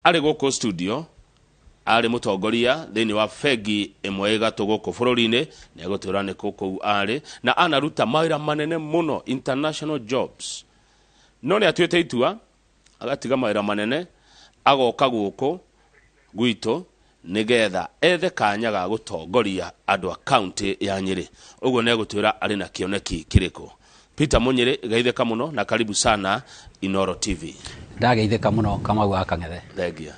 Arĩ gũkũ studio arĩ mũtongoria thĩinĩ wa bengi ĩmwe ĩgatũ gũkũ bũrũri-inĩ, nĩ egũtwĩra nĩ kũ kũu arĩ na anaruta mawĩra manene mũno, international jobs, no nĩ atuĩte itua agatiga mawĩra manene agoka gũkũ gwitũ nĩgetha ethe kanya ga gũtongoria andũ a kaunti ya Nyĩrĩ. Ũguo nĩ egũtwĩra arĩ na kĩoneki kĩrĩkũ. Peter Munyĩrĩ, geithĩka mũno na karibu sana Inoro TV. Ndageithĩka mũno, Kamau wa Kang'ethe. Thengia.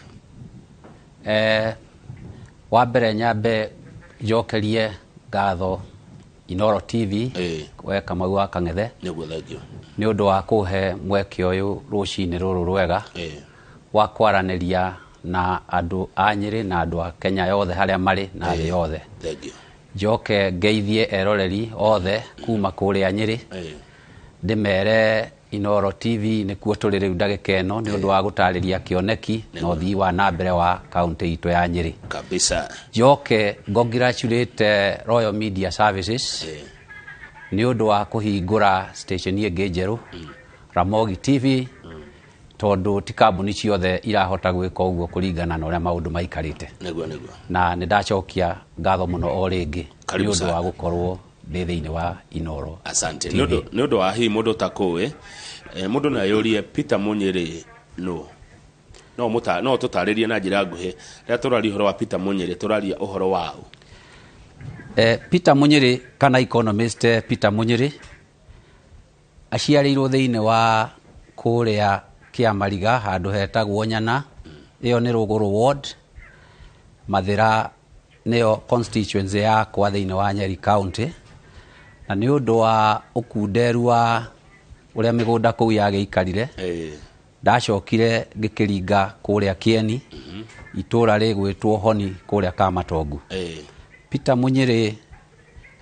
Wa mbere nyambe njokerie ngatho Inoro TV, we Kamau wa Kang'ethe, Nĩguo, thengio. nĩ ũndũ wa kũhe mweke ũyũ rũcinĩ rũrũ rwega wa kwaranĩria na andũ a Nyĩrĩ na andũ a Kenya yothe harĩa marĩ na thĩ yothe. Thengio. Njoke ngeithie eroreri othe kuma kũrĩa Nyĩrĩ, ndĩmere Inoro TV nĩkuo tũrĩ rĩu ndagĩka ĩno nĩ ũndũ wa gũtarĩria kĩoneki na ũthii wa na mbere wa kaunti itũ ya Nyĩrĩ. Njoke congratulate Royal Media Services nĩ ũndũ wa kũhingũra station ĩngĩ njerũ, Ramogi TV, tondũ ti kambuni ciothe irahota gwĩka ũguo kũringana na ũrĩa maũndũ maikarĩte. Nĩguo, nĩguo. Na nĩ ndacokia ngatho mũno o rĩngĩ nĩ Karibu ũndũ sana. wa gũkorwo ndĩ thĩinĩ wa Inoro Asante. TV. Nĩ ũndũ wa hihi mũndũ ũtakũĩ, mũndũ no eyũrie Peter Munyĩrĩ nũ. No tũtarĩrie na njĩra nguhĩ, rĩrĩa tũraria ũhoro wa Peter Munyĩrĩ tũraria ũhoro wa ũ? Peter Munyĩrĩ kana economist Peter Munyĩrĩ aciarĩirwo thĩinĩ wa kũrĩa Kĩamariga handũ hetagwo Nyana, ĩyo nĩ Rũgũrũ ward, Mathĩra nĩyo constituency yakwa thĩinĩ wa Nyeri County. Na nĩ ũndũ wa ũkunderu wa ũrĩa mĩgũnda kũu yagĩikarire, ndacokire ngĩkĩringa kũrĩa Kĩeni, itũũra rĩgwĩtwo Honi kũrĩa Kamatongu. Peter Munyĩrĩ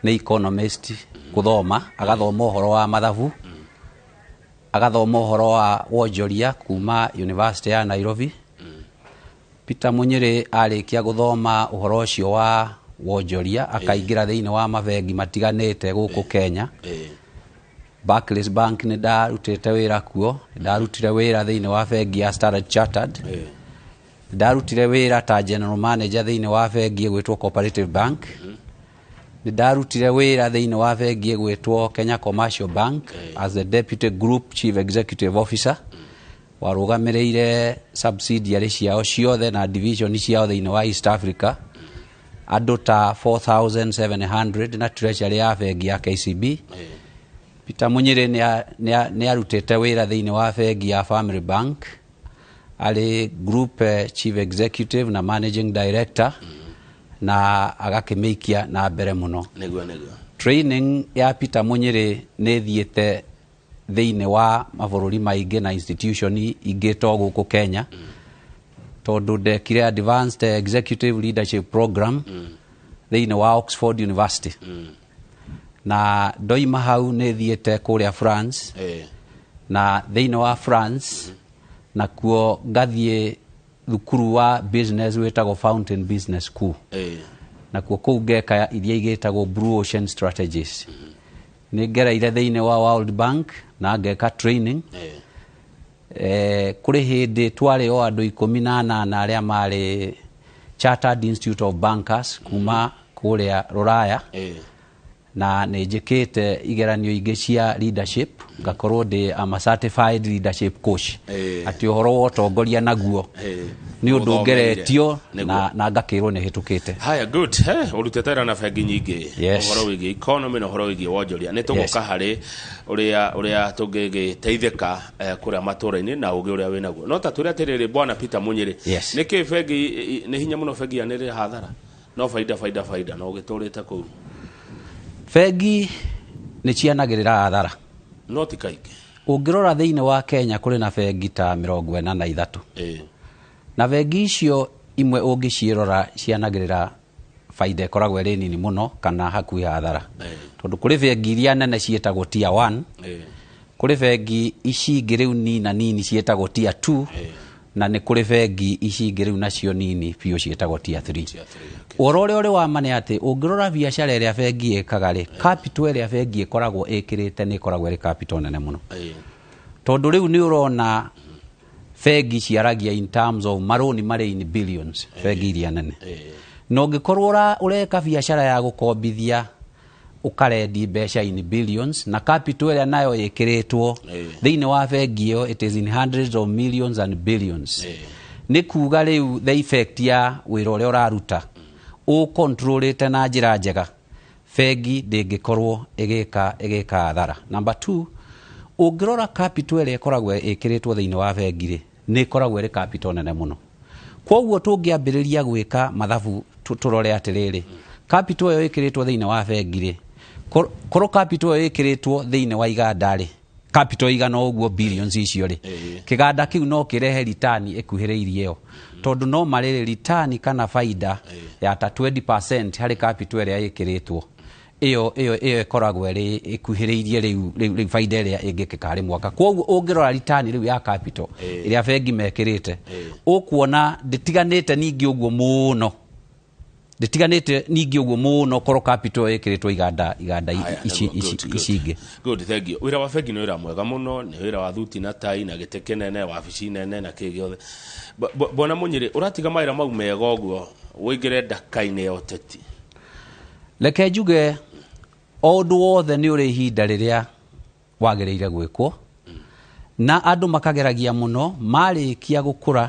nĩ economist gũthoma, agathoma ũhoro wa mathabu, agathoma ũhoro wa wonjoria kuma University ya Nairobi. Peter Munyĩrĩ arĩkia gũthoma ũhoro ũcio wa wonjoria akaingĩra thĩinĩ wa mabengi matiganĩte gũkũ Kenya. Barclays Bank nĩ ndarutĩte wĩra kuo, nĩ ndarutire wĩra thĩinĩ wa bengi ya Standard Chartered, nĩ ndarutire wĩra ta general manager thĩinĩ wa bengi ĩgwĩtwo Cooperative Bank, nĩ ndarutire wĩra thĩinĩ wa bengi ĩgwĩtwo Kenya Commercial Bank as the deputy group chief executive officer, warũgamĩrĩire subsidiary ciao ciothe na division ciao thĩinĩ wa East Africa, andũ ta 4700 na treasury ya bengi ya KCB. Peter Munyĩrĩ nĩ arutĩte wĩra thĩinĩ wa bengi ya Family Bank arĩ group chief executive na managing director, na agakĩmĩikia na mbere mũno. Nĩguo, nĩguo. Training ya Peter Munyĩrĩ nĩ thiĩte thĩinĩ wa mabũrũri maingĩ na institution ingĩ to gũkũ Kenya, tondũ ndekire advanced executive leadership program thĩinĩ wa Oxford University, na ndoima hau nĩ thiĩte kũrĩa France, na thĩinĩ wa France nakuo ngathiĩ thukuru wa business wĩtagwo Fountain Business School, nakuo kũu ngeka iria igĩtagwo Blue Ocean Strategies. Nĩ ngereire thĩinĩ wa World Bank na ngeka training. Kũrĩ hĩndĩ twarĩ o andũ 18 arĩa marĩ Chartered Institute of Bankers kuma kũrĩa Rũraya, na nĩ njĩkĩte igeranio ingĩ cia leadership, ngakorwo ndĩ am a certified leadership coach, atĩ ũhoro wa ũtongoria naguo nĩ ũndũ Ũthomeire. ngeretio Nĩguo. na ngakĩrwo nĩ hĩtũkĩte. Haya, good. He ũrutĩte wĩra na bengi nyingĩ, ũhoro wĩgiĩ economy na ũhoro wĩgiĩ wonjoria. Nĩ tũgũka harĩ ũrĩa tũngĩgĩteithĩka kũrĩa matũra-inĩ na ũgĩ ũrĩa wĩnaguo, no ta twĩre atĩrĩrĩ, bwana Peter Munyĩrĩ, nĩkĩ bengi nĩ hinya mũno bengi yanĩrĩre hathara no baida, baida, baida na ũgĩtũrĩte kũu? Bengi nĩ cianagĩrĩra hathara, no ti kaingĩ. Ũngĩrora thĩinĩ wa Kenya kũrĩ na bengi ta 43, na bengi icio imwe ũngĩciĩrora cianagĩrĩra baida ĩkoragwo ĩrĩ nini mũno kana hakuhĩ hathara, tondũ kũrĩ bengi iria nene ciĩtagwo tier 1, kũrĩ bengi ici ingĩ rĩu nina nini ciĩtagwo tier 2, na nĩ kũrĩ bengi ici ingĩ rĩu nacio nini biũ ciĩtagwo tier 3. Tier 3, okay. Ũhoro ũrĩa ũrĩ wa ma nĩ atĩ ũngĩrora biacara ĩrĩa bengi ĩkaga rĩ, capital ĩrĩa bengi ĩkoragwo ĩkĩrĩte nĩ ĩkoragwo ĩrĩ capital nene mũno, tondũ rĩu nĩ ũrona Bengi ciaragia in terms of marũni marĩ in billions, bengi iria nene. Na ũngĩkorwo ũreka biacara ya gũkombithia ũkarendi mbeca in billions, na capital ĩrĩa nayo ĩkĩrĩtwo thĩinĩ wa bengi ĩyo, it is in hundreds of millions and billions. Nĩ kuga rĩu the effect ya wĩra ũrĩa ũraruta ũcontrolĩte na njĩra njega, bengi ndĩngĩkorwo ĩgĩka athara. Number 2, ũngĩrora capital ĩrĩa ĩkoragwo ĩkĩrĩtwo thĩinĩ wa bengi rĩ, nĩ ĩkoragwo ĩrĩ capital nene mũno. Kwoguo tũngĩambĩrĩria gwĩka mathabu tũrore atĩrĩrĩ, capital ĩyo ĩkĩrĩtwo thĩinĩ wa bengi rĩ, korwo capital ĩyo ĩkĩrĩtwo thĩinĩ wa iganda rĩ, capital igana ũguo billions icio rĩ, kĩganda kĩu no kĩrehe return ĩkuhĩrĩirie ĩyo, tondũ no marĩrĩ return kana faida ya ta 20% harĩ capital ĩrĩa ĩkĩrĩtwo. Ĩyo ĩkoragwo ĩrĩ ĩkuhĩrĩirie rĩu faida ĩrĩa ĩngĩkĩka harĩ mwaka. Kwoguo ũngĩrora return rĩu ya capital ĩrĩa bengi mekĩrĩte, ũkuona ndĩtiganĩte ningĩ ũguo mũno, ndĩtiganĩte ningĩ ũguo mũno korwo capital ĩkĩrĩtwo iganda ici ingĩ. Good, thank you. Wĩra wa bengi nĩ wĩra mwega mũno, nĩ wĩra wa thuti na tai na gĩtĩ kĩnene, wabici nene na kĩ gĩothe. Bwana Munyiri, ũratiga mawĩra mau mega ũguo ũingĩre ndaka-inĩ ya ũteti? Reke njuge o ũndũ wothe nĩ ũrĩ ihinda rĩrĩa wagĩrĩire gwĩkwo, na andũ makageragia mũno marĩkia gũkũra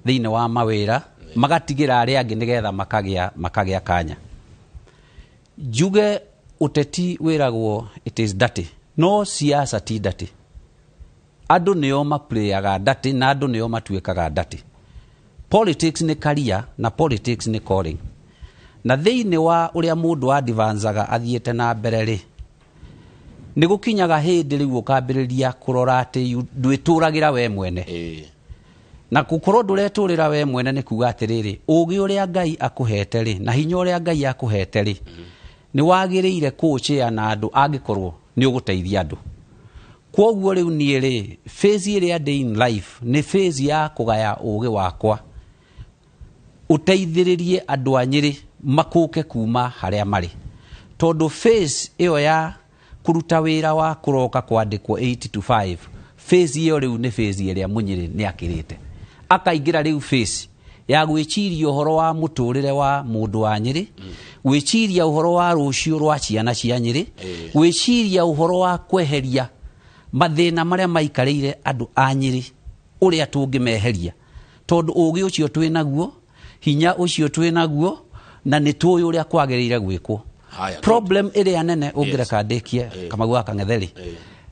thĩinĩ wa mawĩra magatigĩra arĩa angĩ nĩgetha makagĩa kanya. Njuge ũteti wĩragwo it is dirty, no siasa ti dirty. Andũ nĩo maplayaga dirty na andũ nĩo matuĩkaga dirty. Politics nĩ career na politics nĩ calling. Na thĩinĩ wa ũrĩa mũndũ advancaga athiĩte na mbere rĩ, nĩ gũkinyaga hĩndĩ rĩu ũkambĩrĩria kũrora atĩ ndwĩtũragĩra we mwene. Na gũkorwo ndũretũrĩra we mwene nĩ kuga atĩrĩrĩ, ũgĩ ũrĩa Ngai akũhete rĩ, na hinya ũrĩa Ngai akũhete rĩ, nĩ wagĩrĩire kũũchea na andũ angĩkorwo nĩ ũgũteithia andũ. Kwoguo rĩu niĩ rĩ, phase ĩrĩa ndĩ in life nĩ phase ya kũgaya ũgĩ wakwa ũteithĩrĩrie andũ a Nyĩrĩ makũke kuma harĩa marĩ, tondũ phase ĩyo ya kũruta wĩra wa kũroka kwandĩkwo 8 to 5, phase ĩyo rĩu nĩ phase ĩrĩa Mũnyĩrĩ nĩ akĩrĩte. Akaingĩra rĩu phase ya gwĩciria ũhoro wa mũtũrĩre wa mũndũ wa Nyĩrĩ, gwĩciria ũhoro wa rũciũ rwa ciana cia Nyĩrĩ, gwĩciria ũhoro wa kweheria mathĩna marĩa maikarĩire andũ a Nyĩrĩ ũrĩa tũngĩmeheria, tondũ ũgĩ ũcio twĩ naguo, hinya ũcio twĩ naguo, na nĩ tũĩ ũrĩa kwagĩrĩire gwĩkwo. Problem ĩrĩa nene ũngĩreka ndĩkie Kamau wa Kang'ethe-rĩ,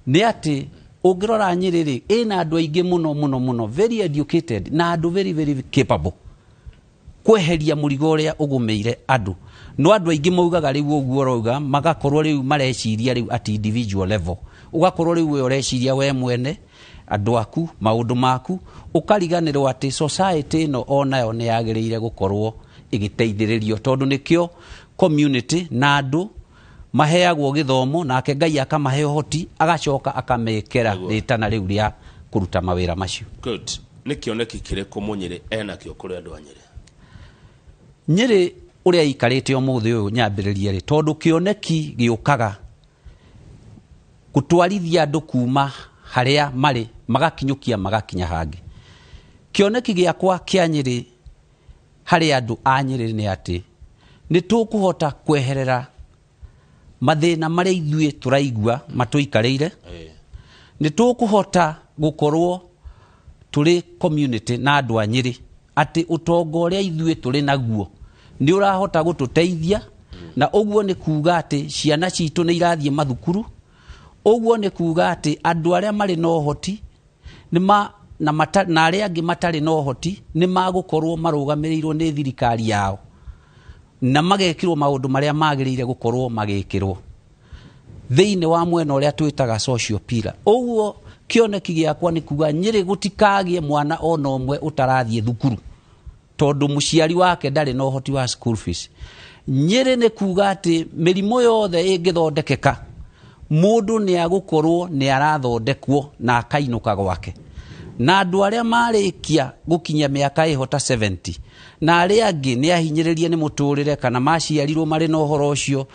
nĩ atĩ ũngĩrora Nyĩrĩ rĩ, ĩna andũ aingĩ mũno mũno mũno, very educated na andũ very very capable kweheria mũrigo ũrĩa ũgũmĩire andũ. No andũ aingĩ maugaga rĩu ũguo ũrauga, magakorwo rĩu mareciria rĩu at individual level, ũgakorwo rĩu we ũreciria we mwene, andũ aku, maũndũ maku, ũkariganĩrwo atĩ society ĩno onayo nĩ yagĩrĩire gũkorwo ĩgĩteithĩrĩrio, tondũ nĩkĩo community na andũ maheagwo gĩthomo, nake Ngai akamahe ũhoti, agacoka akamekera rĩtana rĩu rĩa kũruta mawĩra macio. Good. Nĩ kĩoneki kĩrĩkũ Mũnyĩrĩ enakĩo kũrĩ andũ a Nyĩrĩ? Nyĩrĩ ũrĩa ikarĩte ũmũthĩ ũyũ nyambĩrĩrie rĩ, tondũ kĩoneki gĩũkaga gũtwarithia andũ kuma harĩa marĩ magakinyũkia magakinya hangĩ. Kĩoneki gĩakwa kĩa Nyĩrĩ harĩ andũ a Nyĩrĩ nĩ atĩ nĩ tũkũhota kweherera mathĩna marĩa ithuĩ tũraigua matũikarĩire, nĩ tũkũhota gũkorwo tũrĩ community na andũ a Nyĩrĩ atĩ ũtonga ũrĩa ithuĩ tũrĩ naguo nĩ ũrahota gũtũteithia, na ũguo nĩ kuga atĩ ciana citũ nĩ irathiĩ mathukuru, ũguo nĩ kuga atĩ andũ arĩa marĩ na ũhoti na arĩa angĩ matarĩ na ũhoti nĩ magũkorwo marũgamĩrĩirwo nĩ thirikari yao na magekĩrwo maũndũ marĩa magĩrĩire gũkorwo magĩkĩrwo thĩinĩ wa mwena ũrĩa twĩtaga social pillar. Ũguo kĩoneki gĩakwa nĩ kuga Nyĩrĩ gũtikagĩe mwana ona ũmwe ũtarathiĩ thukuru tondũ mũciari wake ndarĩ na ũhoti wa school fees. Nyĩrĩ nĩ kuga atĩ mĩrimũ yothe ĩngĩthondekeka mũndũ nĩ agũkorwo nĩ arathondekwo na akainũka gwake, na andũ arĩa marĩkia gũkinyia mĩaka ĩho ta 70 na arĩa angĩ nĩ ahinyĩrĩrie nĩ mũtũrĩre kana maciarirwo marĩ na ũhoro ũcio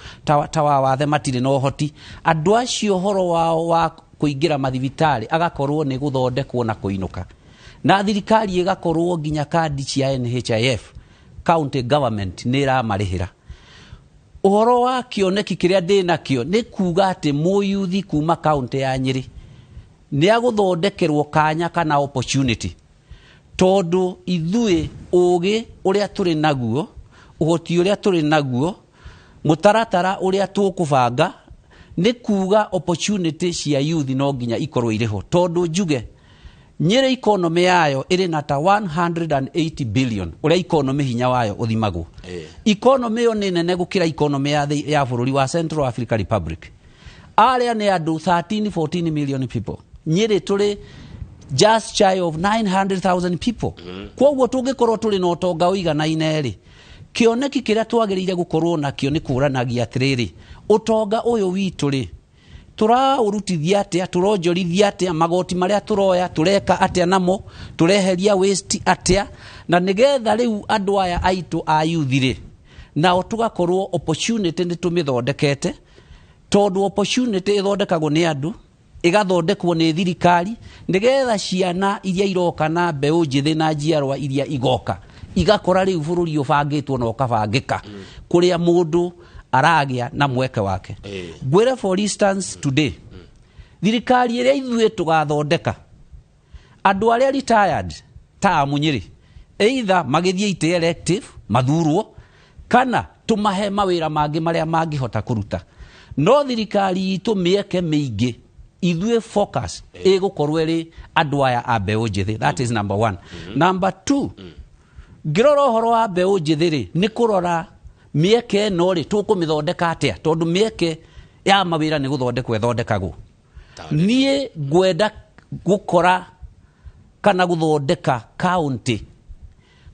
ta wa wathe matirĩ na ũhoti, andũ acio ũhoro wao wa kũingĩra mathibitarĩ agakorwo nĩ gũthondekwo na kũinũka. Na thirikari ĩgakorwo nginya kandi cia NHIF county government nĩ ĩramarĩhĩra. Ũhoro wa kĩoneki kĩrĩa ndĩ nakĩo nĩ kuga atĩ mũyuthi kuma kaunti ya Nyĩrĩ nĩ agũthondekerwo kanya kana opportunity, tondũ ithuĩ ũgĩ ũrĩa tũrĩ naguo, ũhoti ũrĩa tũrĩ naguo, mũtaratara ũrĩa tũkũbanga nĩ kuga opportunity cia youth no nginya ikorwo irĩ ho. Tondũ njuge Nyĩrĩ economy yayo ĩrĩ na ta 180 billion, ũrĩa economy hinya wayo ũthimagwo. Economy ĩyo nĩ nene gũkĩra economy ya bũrũri wa Central Africa Republic. Arĩa nĩ andũ 13 14 million people, Nyĩrĩ tũrĩ just shy of 900,000 people. Koguo tũngĩkorwo tũrĩ na ũtonga ũiganaine rĩ, kĩoneki kĩrĩa twagĩrĩire gũkorwo nakĩo nĩ kũranagia atĩrĩrĩ, ũtonga ũyũ witũ rĩ, tũraũrutithia atĩa, tũronjorithia atĩa, magoti marĩa tũroya tũreka atĩa namo, tũreheria waste atĩa, na nĩgetha rĩu andũ aya aitũ a youth rĩ, nao tũgakorwo opportunity nĩ tũmĩthondekete, tondũ opportunity ĩthondekagwo nĩ andũ, ĩgathondekwo nĩ thirikari, nĩgetha ciana iria iroka na mbeũ njĩthĩ na njiarwa iria igoka igakora rĩu bũrũri ũbangĩtwo na ũkabangĩka, kũrĩa mũndũ aragĩa na mweke wake. Ngwĩre for instance today, thirikari ĩrĩa ithuĩ tũgathondeka, andũ arĩa retired ta amunyĩrĩ, either magĩthiĩ itĩ elective mathurwo, kana tũmahe mawĩra mangĩ marĩa mangĩhota kũruta. No thirikari itũ mĩeke mĩingĩ ithuĩ focus ĩgũkorwo ĩrĩ andũ aya a mbeũ njĩthĩ. That is number one. Number two, ngĩrora ũhoro wa mbeũ njĩthĩ rĩ, nĩ kũrora mĩeke ĩno rĩ, tũkũmĩthondeka atĩa, tondũ mĩeke ya mawĩra nĩ gũthondekwo ĩthondekagwo. Niĩ ngwenda gũkora kana gũthondeka county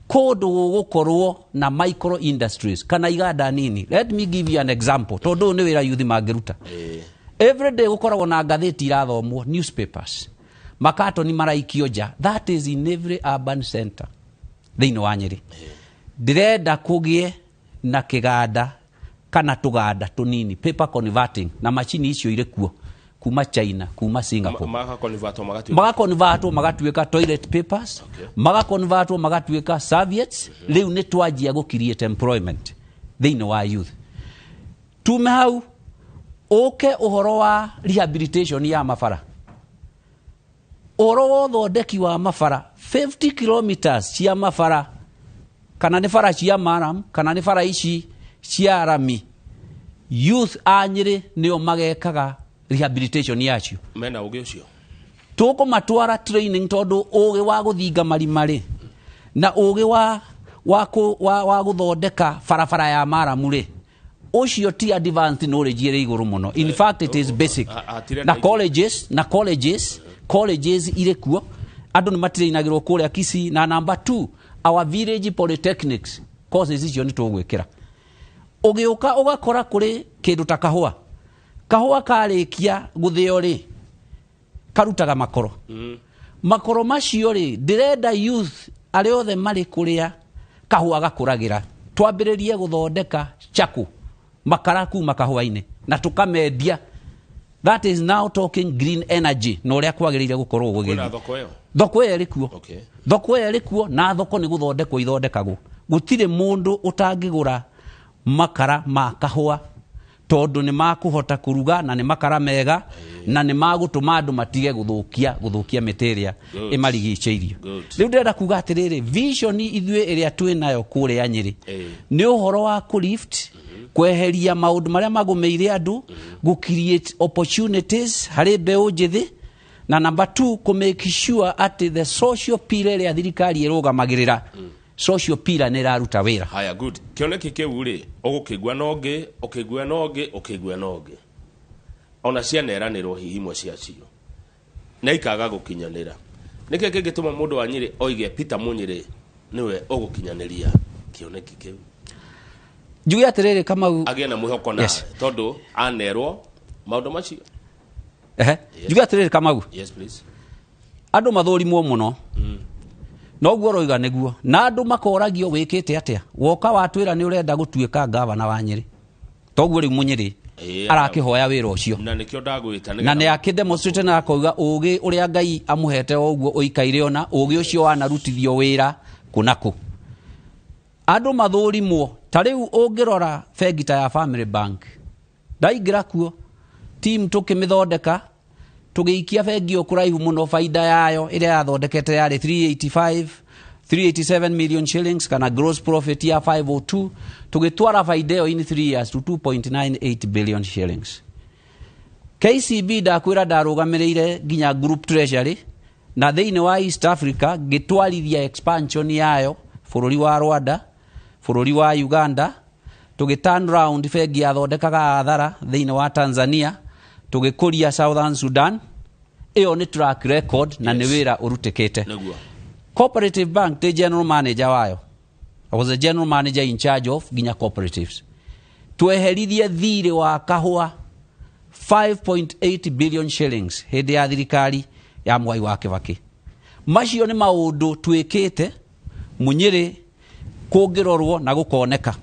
kũndũ gũgũkorwo na micro industries kana iganda nini. Let me give you an example, tondũ ũyũ nĩ wĩra youth mangĩruta. Every day gũkoragwo na ngathĩti irathomwo, newspapers, makatoni maraikio nja. That is in every urban center thĩinĩ wa Nyĩrĩ. Ndĩrenda kũgĩe na kĩganda kana tũganda tũnini, paper converting, na macini icio irĩ kuo kuma China, kuma Singapore. Magakonvatwo magatuĩka Magakonvatwo magatuĩka toilet papers, magakonvatwo magatuĩka serviettes. Rĩu nĩ twanjia gũ create employment thĩinĩ wa youth. Tume hau ũke ũhoro wa rehabilitation ya mabara, ũhoro wa ũthondeki wa mabara, 50 kilometers cia mabara, kana nĩ bara cia maram kana nĩ bara ici cia rami, youth a Nyĩrĩ nĩo magekaga rehabilitation yacio. Mena ũgĩ ũcio? Tũkũmatwara training, tondũ ũgĩ wa gũthinga marima rĩ, na ũgĩ wa gũthondeka barabara ya maramu rĩ, ũcio ti advanced knowledge ĩrĩ igũrũ mũno. In fact it is basic. Hatirĩ Na na colleges irĩ kuo, andũ nĩ matrainagĩrwo kũrĩa Kisii. Na number two, our village polytechnics courses icio nĩ tũgwĩkĩra. Ũgĩũka ũgakora kũrĩ kĩndũ ta kahũa, kahũa karĩkia gũthĩo rĩ, karutaga makoro. Makoro macio rĩ, ndĩrenda youth arĩa othe marĩ kũrĩa kahũa gakũragĩra, twambĩrĩrie gũthondeka chaku, makara kuma kahũa-inĩ, na tũkamendia. That is now talking green energy na ũrĩa kwagĩrĩire gũkorwo Kwĩna gũgĩthiĩ. Thoko ĩyo? Thoko ĩyo ĩrĩ kuo. Thoko ĩyo ĩrĩ kuo, na thoko nĩ gũthondekwo ithondekagwo. Gũtirĩ mũndũ ũtangĩgũra makara ma kahũa, tondũ nĩ makũhota kũruga na nĩ makara mega na nĩ magũtũma andũ matige gũthũkia mĩtĩ ĩrĩa ĩmarigicĩirio. Rĩu ndĩrenda kuga atĩrĩrĩ, vision ithuĩ ĩrĩa twĩ nayo kũrĩa Nyĩrĩ nĩ ũhoro wa kũlift, kweheria maũndũ marĩa magũmĩire andũ, gũ create opportunities harĩ mbeũ njĩthĩ, na number two, kũ make sure atĩ the social pillar ĩrĩa thirikari ĩrũgamagĩrĩra, social pillar nĩ ĩraruta wĩra. Haya, good. Kĩoneki kĩu rĩ, ũgũkĩigua na ũngĩ, ũkĩigua na ũngĩ, ũkĩigua na ũngĩ, ona cianeranĩrwo hihi imwe ciacio na ikaga gũkinyanĩra, nĩkĩ kĩngĩtũma mũndũ wa Nyĩrĩ oige Peter Mũnyĩrĩ nĩwe ũgũkinyanĩria kĩoneki kĩu? Njuge atĩrĩrĩ, Kamau, Agĩe na mwĩhoko nawe, tondũ anerwo maũndũ macio. Ehe, njuge atĩrĩrĩ, Kamau, Yes, please. Andũ mathũrimwo mũno, noguo ũroiga nĩguo, na andũ makoragio wĩkĩte atĩa, woka watwĩra nĩ ũrenda gũtuĩka gavana wa Nyĩrĩ, toguo rĩu Mũnyĩrĩ. Arakĩhoya wĩra ũcio. Na nĩkĩo ndagwĩta. Na nĩ akĩdemonstrate na akauga ũgĩ ũrĩa Ngai amũhete o ũguo ũikaire, ona ũgĩ ũcio wanarutithio wĩra kũ na kũ. Andũ mathũrimwo. Ta rĩu ũngĩrora bengi ta ya Family Bank, ndaingĩra kuo, team tũkĩmĩthondeka, tũgĩikia bengi ĩyo kũraihu mũno. Baida yayo ĩrĩa yathondekete yarĩ 385 387 million shillings, kana gross profit ya 502. Tũgĩtwara baida ĩyo in 3 years to 2.98 billion shillings. KCB, ndakwĩra, ndarũgamĩrĩire nginya group treasury na thĩinĩ wa East Africa, ngĩtwarithia expansion yayo bũrũri wa Rwanda, bũrũri wa Uganda. Tũgĩ turn round bengi yathondekaga athara thĩinĩ wa Tanzania, tũgĩkũria Southern Sudan. Ĩyo nĩ track record na nĩ wĩra ũrutĩkĩte. Cooperative Bank, ndĩ general manager wayo. I was a general manager in charge of nginya cooperatives. Tweherithie thirĩ wa kahũa 5.8 billion shillings hĩndĩ ya thirikari ya Mwai wa Kĩbakĩ. Macio nĩ maũndũ twĩkĩte Mũnyĩrĩ, kũngĩrorwo na gũkoneka.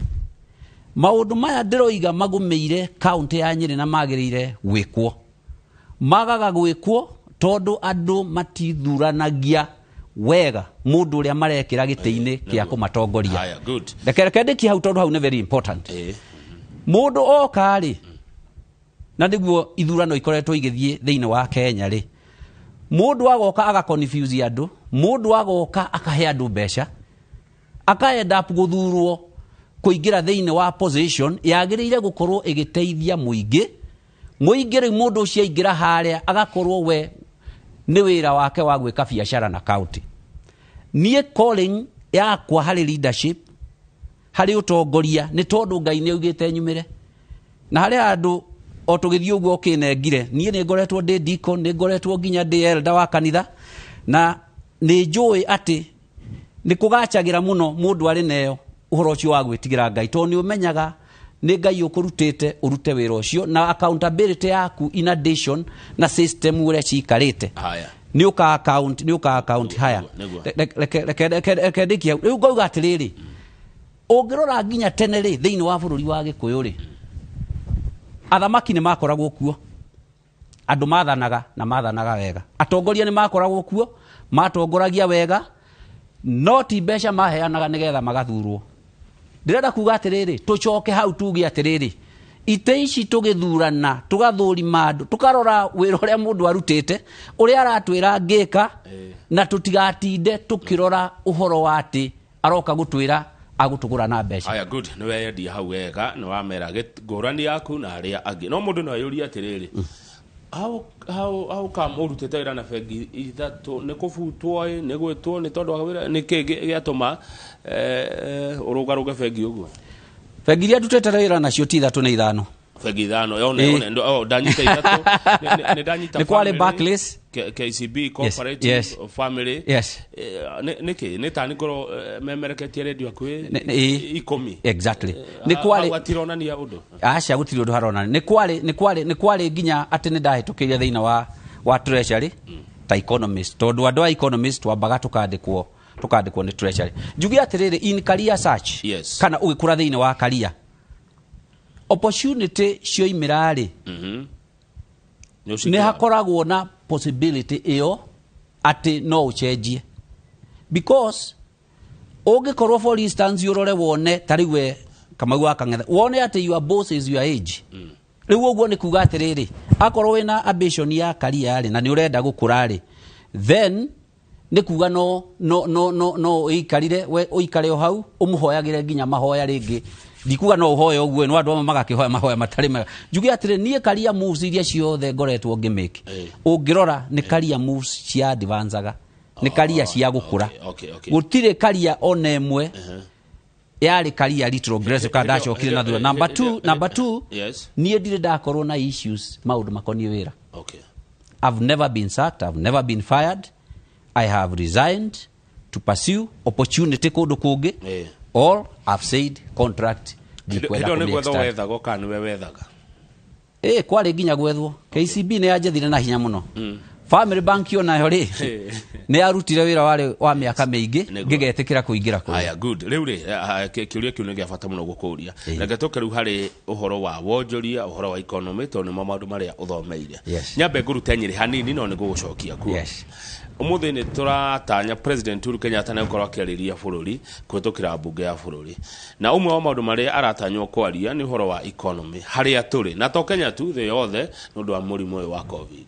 Maũndũ maya ndĩroiga magũmĩire kaũntĩ ya Nyĩrĩ na magĩrĩire gwĩkwo, magaga gwĩkwo tondũ andũ matithuranagia wega mũndũ ũrĩa marekĩra gĩtĩ-inĩ kĩa kũmatongoria. Haya, good. Reke ndĩkie hau tondũ hau nĩ very important. Mũndũ oka rĩ, na nĩguo ithurano ikoretwo igĩthiĩ thĩinĩ wa Kenya rĩ, mũndũ agoka agaconfuse andũ, mũndũ agoka akahe andũ mbeca, aka end up gũthurwo kũingĩra thĩinĩ wa position yagĩrĩire gũkorwo ĩgĩteithia mũingĩ. Mũingĩ rĩu, mũndũ ũcio aingĩra harĩa agakorwo we nĩ wĩra wake wa gwĩka biacara na county. Niĩ calling yakwa harĩ leadership, harĩ ũtongoria, nĩ tondũ Ngai nĩ augĩte nyumĩre na harĩ andũ o tũgĩthiĩ ũguo ũkĩnengire. Niĩ nĩ ngoretwo ndĩ deacon, nĩ ngoretwo nginya ndĩ elder wa kanitha, na nĩ njũĩ atĩ nĩ kũgacagĩra mũno mũndũ arĩ neyo ũhoro ũcio wa gwĩtigĩra Ngai, tondũ nĩ ũmenyaga nĩ Ngai ũkũrutĩte ũrute wĩra ũcio na accountability yaku, in addition na system ũrĩa cikarĩte. Nĩ ũka account, nĩ ũka account. Haya. Reke ndĩkie hau. Rĩu ngauga atĩrĩrĩ, ũngĩrora nginya tene rĩ, thĩinĩ wa bũrũri wa Gĩkũyũ rĩ, athamaki nĩ makoragwo kuo, andũ mathanaga na mathanaga wega. Atongoria nĩ makoragwo kuo, matongoragia wega, no ti mbeca maheanaga nĩgetha magathurwo. Ndĩrenda kuga atĩrĩrĩ, tũcoke hau tuge atĩrĩrĩ, ite ici tũgĩthurana, tũgathũrima andũ, tũkarora wĩra ũrĩa mũndũ arutĩte, ũrĩa aratwĩra ngĩka, na tũtigatinde tũkĩrora ũhoro wa atĩ aroka gũtwĩra agũtũgũra na mbeca. Haya, good. Nĩ weyendia hau wega, nĩ wamera ngũrani yaku na arĩa angĩ. No mũndũ no ayũrie atĩrĩrĩ, how come ũrutĩte wĩra na bengi ithatũ? Nĩ kũbutwo ĩ, nĩ gwĩtwo, nĩ tondũ wa wĩra, nĩ kĩ gĩatũma ũrũgarũge bengi ũguo? Bengi iria ndutĩte wĩra nacio ti ithatũ, nĩ ithano. Bengi ithano yone. Ĩ. Yone oh, ndanyita ithatũ. Nĩ ndanyita Nĩ kwarĩ Family, Barclays. KCB, Cooperative, Family. Yes. Nĩkĩ nĩ tani ngorwo memereketie redio hakuhĩ 10. Exactly. Nĩ kwarĩ Hau hatironania ũndũ. Aca, gũtirĩ ũndũ haronania. Nĩ kwarĩ nginya atĩ nĩ ndahĩtũkĩire thĩinĩ wa treasury ta economist, tondũ andũ a economist twambaga tũkandĩkwo nĩ treasury. Njuge atĩrĩrĩ, in career search, kana ũgĩkũra thĩinĩ wa career, opportunity cioimĩra rĩ, Nĩ nĩ ũcikĩra. hakoragwo na possibility ĩyo atĩ no ũcenjie, because ũngĩkorwo, for instance, ũrore wone ta rĩu we Kamau wa Kang'ethe, wone atĩ your boss is your age. Rĩu ũguo nĩ kuga atĩrĩrĩ, akorwo wĩna ambition ya career rĩ, na nĩ ũrenda gũkũra rĩ, then nĩ kuga no ũikarire we ũikare o hau ũmũhoyagĩre nginya mahoya rĩngĩ. Ndikuga no ũhoye ũguo, no andũ amwe magakĩhoya mahoya matarĩ mega. Njuge atĩrĩ, niĩ career moves iria ciothe ngoretwo ngĩmake, ũngĩrora nĩ career moves cia advancaga, nĩ career cia gũkũra. Gũtirĩ career ona ĩmwe yarĩ career retrogressive kana ndacokire na thutha. Number two, number two, niĩ ndirĩ ndakorwo na issues maũndũ makoniĩ wĩra. I've never been sacked, I've never been fired. I have resigned to pursue opportunity kũndũ kũngĩ, or I've said contract ndikwenda Hĩndĩ ĩyo nĩ gwetha kũmĩ-extend. wethagwo kana nĩwe wethaga? Ĩ, kwarĩ nginya gwethwo. KCB nĩ yanjethire na hinya mũno. Family Bank onayo rĩ nĩ yarutire wĩra warĩ wa mĩaka mĩingĩ, Nĩguo. ngĩgetĩkĩra kũingĩra kũu. Aya, good. Rĩu rĩ, kĩũria kĩu nĩ gĩa bata mũno gũkũria. Reke tũke rĩu harĩ ũhoro wa wonjoria, ũhoro wa economy, tondũ nĩmo maũndũ marĩa ũthomeire. Yes. Nyambe ngũrute Nyĩrĩ hanini, no nĩ ngũgũcokia kuo. Yes. Ũmũthĩ nĩ tũratanya President Uhuru Kenyatta nĩ gũkorwo akĩarĩria bũrũri kũhĩtũkĩra mbunge ya bũrũri, na ũmwe wa maũndũ marĩa aratanywo kwaria nĩ ũhoro wa economy harĩa tũrĩ, na to Kenya tu, thĩ yothe, nĩ ũndũ wa mũrimũ ũyũ wa COVID.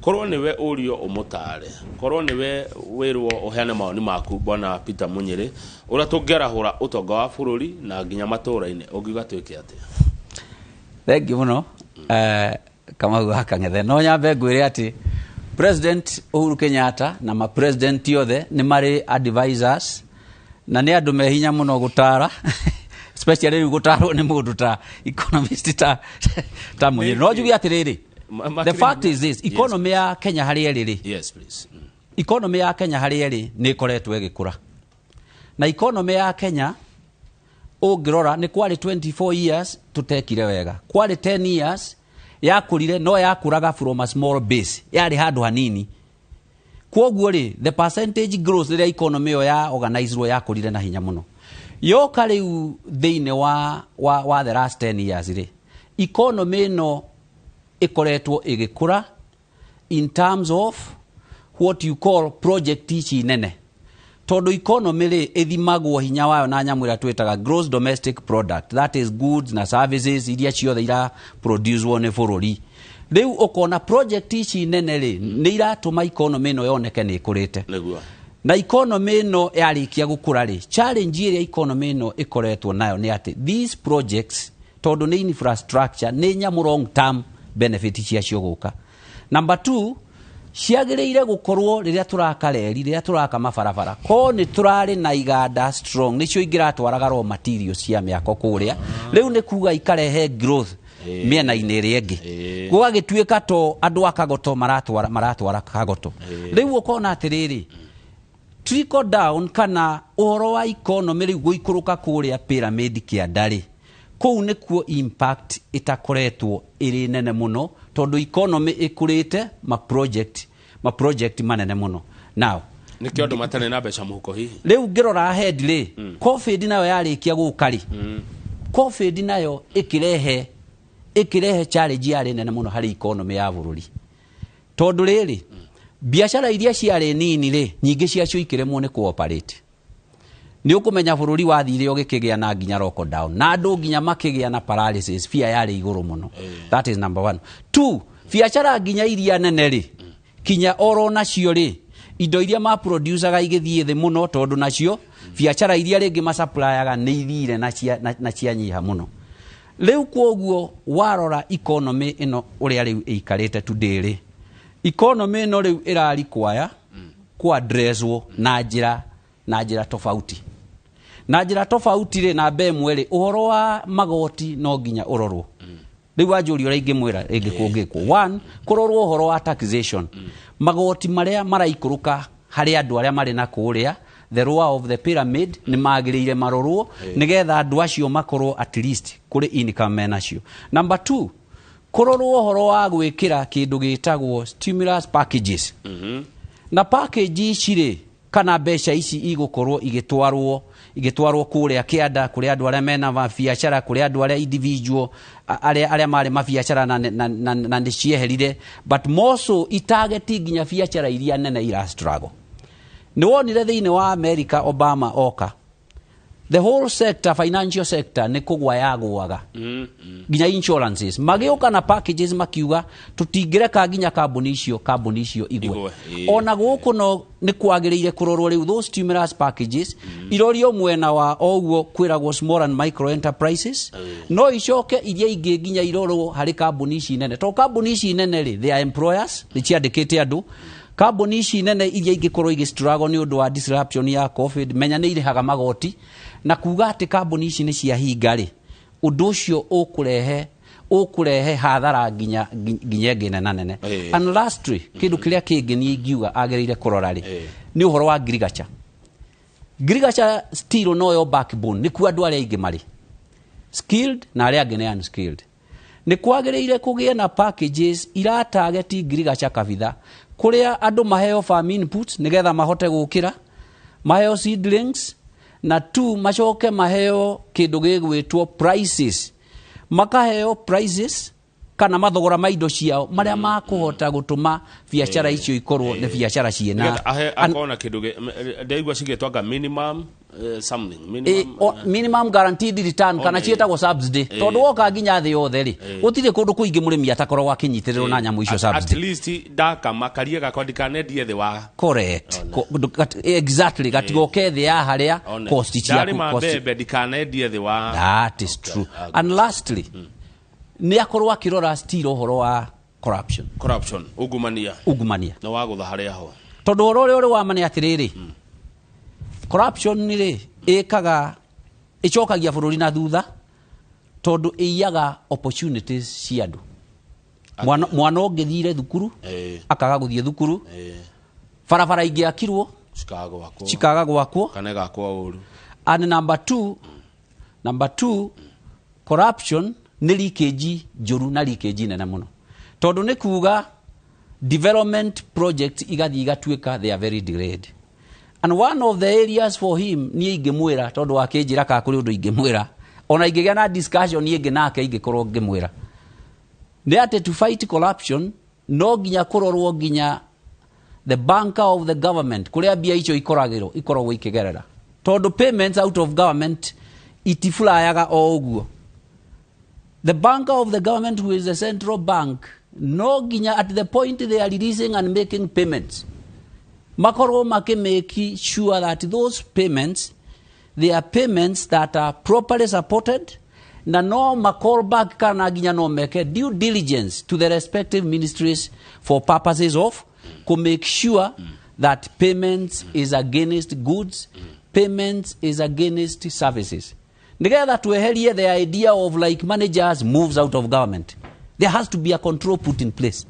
Korwo nĩwe ũrio ũmũtare, korwo nĩwe wĩrwo ũheane mawoni maku, Bwana Peter Munyĩrĩ, ũrĩa tũngĩarahũra ũtonga wa bũrũri na nginya matũũra-inĩ, ũngiuga twĩke atĩa? Thengiũ mũno, Kamau wa Kang'ethe. No nyambe ngwĩre atĩ President Uhuru Kenyatta na ma president othe nĩ marĩ advisors, na nĩ andũ me hinya mũno gũtara, especially rĩu gũtarwo nĩ mũndũ ta economist ta Munyĩrĩ. No njuge atĩrĩrĩ, the fact is this: economy ya Kenya harĩa ĩrĩ rĩ, Yes, please. Economy ya Kenya harĩa ĩrĩ nĩ ĩkoretwo ĩgĩkũra, na economy ya Kenya ũngĩrora nĩ kwarĩ 24 years tũtekire wega, kwarĩ 10 years yakũrire, no yakũraga from a small base, yarĩ handũ hanini. Kwoguo rĩ, the percentage growth rĩrĩa economy ĩyo ya organized yakũrire na hinya mũno. Yoka rĩu thĩinĩ wa the last 10 years rĩ, economy ĩno ĩkoretwo ĩgĩkũra in terms of what you call project ici nene, tondũ economy rĩ, ĩthimagwo hinya wayo na nyamũ ĩrĩa twĩtaga gross domestic product, that is goods na services iria ciothe ira producewo nĩ bũrũri. Rĩu ũkona project ici nene rĩ, nĩ iratũma economy ĩno yoneke nĩ ĩkũrĩte. Na economy ĩno yarĩkia gũkũra rĩ, challenge ĩrĩa economy ĩno ĩkoretwo nayo nĩ atĩ these projects, tondũ nĩ infrastructure, nĩ nyamũ long term benefit ciacio gũka. Number two, ciagĩrĩire gũkorwo rĩrĩa tũraka reri, rĩrĩa tũraka mabarabara, ko nĩ tũrarĩ na iganda strong, nĩcio ingĩratwaraga raw materials cia mĩako kũrĩa. Rĩu nĩ kuga ikarehe growth mĩena-inĩ ĩrĩa ĩngĩ, gũgagĩtuĩka to andũ a kagoto maratwara kagoto. Rĩu ũkona atĩrĩrĩ, trickle down kana ũhoro wa economy rĩu gũikũrũka kũrĩa pyramid kĩanda rĩ, kũu nĩkuo impact ĩtakoretwo ĩrĩ nene mũno, tondũ economy ĩkũrĩte ma project manene mũno. Now Nĩkĩo andũ matarĩ na mbeca mũhuko hihi. Rĩu ngĩrora ahead rĩ, COVID nayo yarĩkia gũka rĩ, COVID nayo ĩkĩrehe challenge yarĩ nene mũno harĩ economy ya bũrũri, tondũ rĩrĩ, biacara iria ciarĩ nini rĩ, nyingĩ ciacio ikĩremwo nĩ cooperate. Nĩ ũkũmenya bũrũri wathire ũgĩkĩgĩa na nginya lockdown, na andũ nginya makĩgĩa na paralysis, fear yarĩ igũrũ mũno. That is number one. Two, biacara nginya iria nene rĩ, kinya oro nacio rĩ, indo iria maproducaga igĩthiĩ thĩ mũno, tondũ nacio biacara iria rĩngĩ masupplyaga nĩ ithire na cianyiha mũno. Rĩu kwoguo warora economy ĩno ũrĩa rĩu ĩikarĩte today rĩ, economy ĩno rĩu ĩrarikwaya kũaddresswo na njĩra tofauti, na njĩra tofauti rĩ. Namba ĩmwe rĩ, ũhoro wa magoti no nginya ũrorwo. Rĩu wanjũria ũrĩa ingĩmwĩra rĩngĩ kũngĩkwo, one, kũrorwo ũhoro wa taxation, magoti marĩa maraikũrũka harĩ andũ arĩa marĩ na kũrĩa the lower of the pyramid nĩ magĩrĩire marorwo, nĩgetha andũ acio makorwo at least kũrĩ income menacio. Number two, kũrorwo ũhoro wa gwĩkĩra kĩndũ gĩtagwo stimulus packages, na package ici rĩ, kana mbeca ici igũkorwo igĩtwarwo kũrĩa kĩanda, kũrĩ andũ arĩa mena mabiacara, kũrĩ andũ arĩa individual, arĩa marĩ mabiacara na nĩ cieherire, but more so itageti nginya biacara iria nene ira struggle. Nĩ wonire thĩinĩ wa America, Obama oka, the whole sector, financial sector, nĩ kũgwa yagũaga, nginya insurances magĩũka na packages makiuga tũtingĩreka nginya kambuni icio igwe. Igwe, ĩĩ. Ona gũkũ no nĩ kwagĩrĩire kũrorwo rĩu those stimulus packages irorio mwena wa oguo kwĩragwo small and micro enterprises, no icoke iria ingĩ nginya irorwo harĩ kambuni ici nene, tondũ kambuni ici nene rĩ, they are employers, nĩ ciandĩkĩte andũ. Kambuni ici nene iria ingĩkorwo igĩ struggle nĩ ũndũ wa disruption ya COVID, menya nĩ irĩhaga magoti, na kuga atĩ kambuni ici nĩ ciahinga rĩ, ũndũ ũcio ũkũrehe hathara nginya ĩngĩ nena nene. And lastly, kĩndũ kĩrĩa kĩngĩ niĩ ingiuga agĩrĩire kũrora rĩ, nĩ ũhoro wa ngirigaca. Ngirigaca still noyo backbone, nĩkuo andũ arĩa aingĩ marĩ skilled na arĩa angĩ nĩ unskilled. Nĩ kwagĩrĩire kũgĩe na packages iratageti ngirigaca kabitha. Kũrĩa andũ maheo farm inputs nĩgetha mahote gũkĩra, maheo seedlings, na two, macoke maheo kĩndũ gĩgwĩtwo prices, makaheo prices kana mathogora ma indo ciao marĩa makũhota gũtũma biacara icio ikorwo nĩ biacara ciĩna Nĩgetha ahe akorwo na kĩndũ ndaigua cigĩtwanga minimum something minimum. Minimum guaranteed return kana ciĩtagwo subsidy, tondũ woka nginya thĩ yothe rĩ, gũtirĩ kũndũ kũingĩ mũrĩmi atakoragwo akĩnyitĩrĩrwo na nyamũ icio at subsidy. least ndakama karia gakwa ndikanendie thĩ wa Correct. Exactly, gatigoke thĩ ya harĩa One. cost ciaku Ndarĩma mbembe ndikanendie thĩ wa. That is true. And lastly, nĩ akorwo akĩrora still ũhoro wa corruption. Corruption, ungumania. Ungumania. Nĩ wagũtha harĩa ho. Tondũ ũhoro ũrĩa ũrĩ wa ma nĩ atĩrĩrĩ, corruption rĩ, ĩkaga ĩcokagia bũrũri na thutha, tondũ ĩiyaga opportunities cia andũ. Mwana ũngĩthire thukuru akaga gũthiĩ thukuru, barabara ingĩakirwo cikaga gwakwo. Cikaga gwakwo. Kana ĩgakwo ũru. And number two, corruption nĩ leakage njũru na leakage nene mũno, tondũ nĩ kuga development projects igathiĩ igatuĩka they are very delayed. And one of the areas for him, niĩ ingĩmwĩra, tondũ akĩnjĩra kana kũrĩ ũndũ ingĩmwĩra, ona ingĩgĩa na discussion ĩngĩ nake, ingĩkorwo ngĩmwĩra nĩ atĩ to fight corruption no nginya kũrorwo nginya the banker of the government, kũrĩa mbia icio ikoragĩrwo ikoragwo ikĩgerera, tondũ payments out of government itifulayaga o ũguo. The banker of the government, who is the central bank, no nginya at the point they are releasing and making payments, makorwo makĩmake sure that those payments, they are payments that are properly supported, na no ma call back kana nginya no meke due diligence to the respective ministries for purposes of to make sure that payments is against goods, payments is against services, nigetha tweherie the idea of like managers moves out of government. There has to be a control put in place,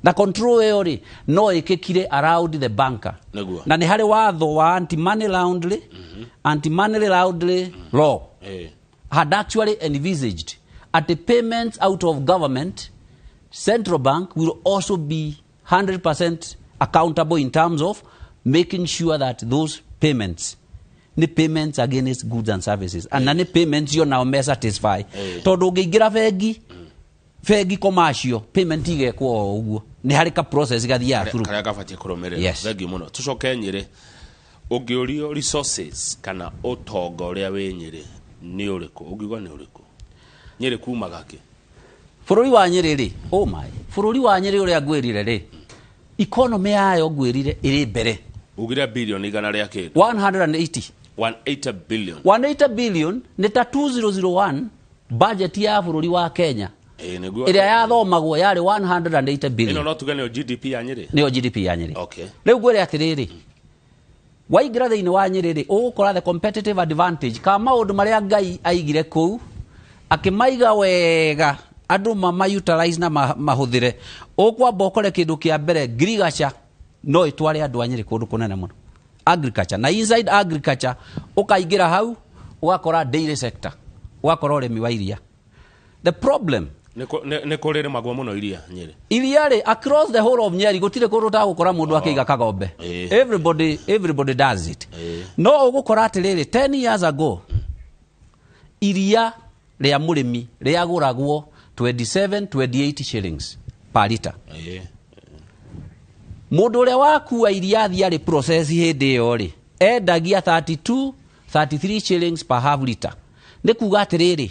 na control ĩyo rĩ, no ĩkĩkire around the banker. Na nĩ harĩ watho wa anti money laundering law had actually envisaged at the payments out of government, central bank will also be 100% accountable in terms of making sure that those payments nĩ payments against goods and services, and na nĩ payments yo nao me satisfy, tondũ ũngĩingĩra bengi, bengi commercial payment igekwo o ũguo, nĩ harĩ ka process gathiaga through. Karĩa gabatiĩ kũrũmĩrĩra. Yes. Thengiũ mũno. Tũcoke Nyĩrĩ. Ũngĩũrio resources kana ũtonga ũrĩa wĩ Nyĩrĩ nĩ ũrĩkũ, ũngiuga nĩ ũrĩkũ? Nyĩrĩ kumaga kĩ? Bũrũri wa Nyĩrĩ rĩ, oh my, bũrũri wa Nyĩrĩ ũrĩa ngwĩrire rĩ, economy yayo ngwĩrire ĩrĩ mbere. Ugire bilioni igana rĩa kĩndũ. 180. 180 billion. 180 billion nĩ ta 2001 budget ya bũrũri wa Kenya. Ĩĩ, nĩguo. Ĩrĩa yathomagwo yarĩ 180 Ĩno billion. No tuge nĩyo GDP ya Nyĩrĩ. Nĩyo GDP ya Nyĩrĩ. Rĩu ngwĩre atĩrĩrĩ, waingĩra thĩinĩ wa Nyĩrĩ rĩ, ũgũkora the competitive advantage ka maũndũ marĩa Ngai aigire kũu, akĩmaiga wega andũ mama-utilize na mahũthĩre. Ũkwamba ũkore kĩndũ kĩa mbere, ngirigaca no ĩtware andũ a Nyĩrĩ kũndũ kũnene mũno, agriculture, na inside agriculture ũkaingĩra hau ũgakora dairy sector, ũgakora ũrĩmi wa iria. The problem Nĩ kũrĩrĩmagwo mũno iria Nyĩrĩ? Iria rĩ, across the whole of Nyeri gũtirĩ kũndũ ũtagũkora mũndũ akĩiga kagombe. Everybody does it. No ũgũkora atĩrĩrĩ, 10 years ago iria rĩa mũrĩmi rĩagũragwo 27 28 shillings per liter. Mũndũ ũrĩa wakua iria athiĩ arĩ process hĩndĩ ĩyo rĩ, endagia 32 33 shillings per half liter. Nĩ kuga atĩrĩrĩ,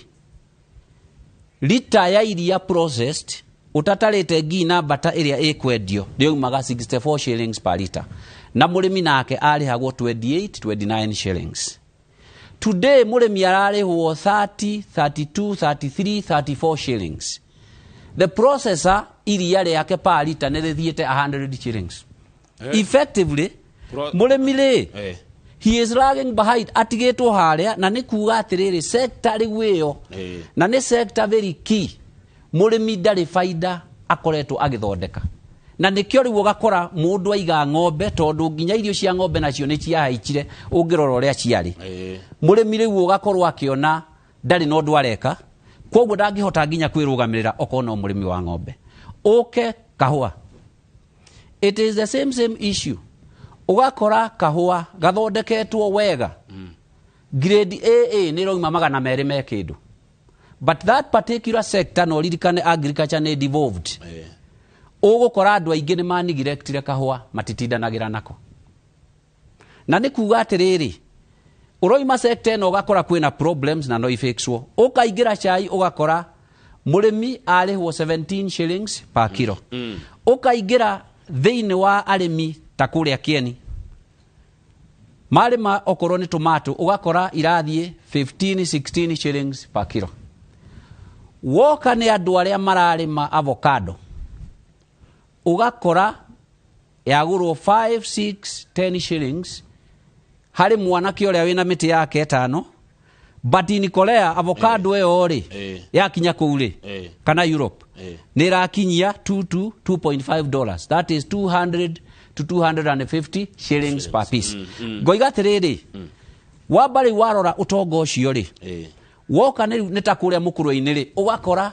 lita ya iria processed, ũtatarĩte ngii na mbata ĩrĩa ĩkwendio, nĩyaumaga 64 shillings per liter, na mũrĩmi nake arĩhagwo 28 29 shillings. Today mũrĩmi ararĩhwo 30 32 33 34 shillings. The processor iria rĩake per liter nĩ rĩthiĩte 100 shillings. Effectively mũrĩmi rĩ, he is lagging behind, atigĩtwo harĩa. Na nĩ kuga atĩrĩrĩ, sector rĩu ĩyo na nĩ sector very key, mũrĩmi ndarĩ baida akoretwo agĩthondeka. Na nĩkĩo rĩu ũgakora mũndũ aiga ng'ombe, tondũ nginya irio cia ng'ombe nacio nĩ ciahaicire ũngĩrora ũrĩa ciarĩ. Mũrĩmi rĩu ũgakorwo akĩona ndarĩ na ũndũ areka, koguo ndangĩhota nginya kwĩrũgamĩrĩra okorwo no mũrĩmi wa ng'ombe. Ũke kahũa, It is the same same issue. Ũgakora kahũa gathondeketwo wega, grade AA, nĩ ĩrauma 200 me kĩndũ, but that particular sector, no ririkane agriculture nĩ devolved. Ũgũkora andũ aingĩ nĩ manigirectire kahũa, matitindanagĩra nako. Na nĩ kuga atĩrĩrĩ, ũroima sector ĩno ũgakora kwĩna problems na no ifixwo. Ũkaingĩra cai, ũgakora mũrĩmi arĩhwo 17 shillings per kilo. Ũkaingĩra thĩinĩ wa arĩmi ta kũrĩa Kĩeni, marĩma okorwo nĩ tomato, ũgakora irathiĩ 15 16 shillings per kilo. Woka nĩ andũ arĩa mararĩma avocado, ũgakora yagũrwo 5 6 10 shillings harĩ mwanake ũrĩa wĩna mĩtĩ yake ĩtano. But in Korea, avocado ĩyo rĩ, yakinya kũu rĩ, kana Europe, nĩ ĩrakinyia 2 to $2.5, that is 200 to 250 shillings per piece. Ngoiga atĩrĩrĩ, wamba rĩu warora ũtonga ũcio rĩ, woka nĩ ta kũrĩa mũkũrwe-inĩ rĩ, ũgakora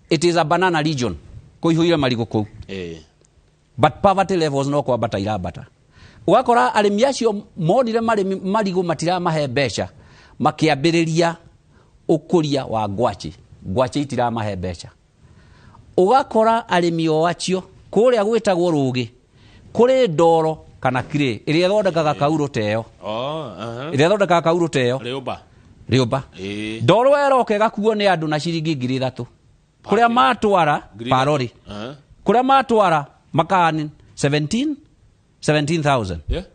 it is a banana region, kũihũire marigũ kũu, but poverty levels no kwambata irambata. Ũgakora arĩmi acio monire marĩmi marigũ matiramahe mbeca, makĩambĩrĩria ũkũria wa ngwacĩ. Ngwacĩ itiramahe mbeca. Ũgakora arĩmi o acio kũrĩa gwĩtagwo rũgĩ, kũrĩ ndoro kana clay ĩrĩa ĩthondekaga kaurũ ta ĩyo, Oh, aha. ĩrĩa ĩthondekaga kaurũ ta ĩyo. Rĩũmba. Rĩũmba. Ndoro ĩroka ĩgakuo nĩ andũ na ciringi 3,000 kũrĩa matwara Ngiri parori. Aha. Kũrĩa matwara makani 17 17,000. Yeah.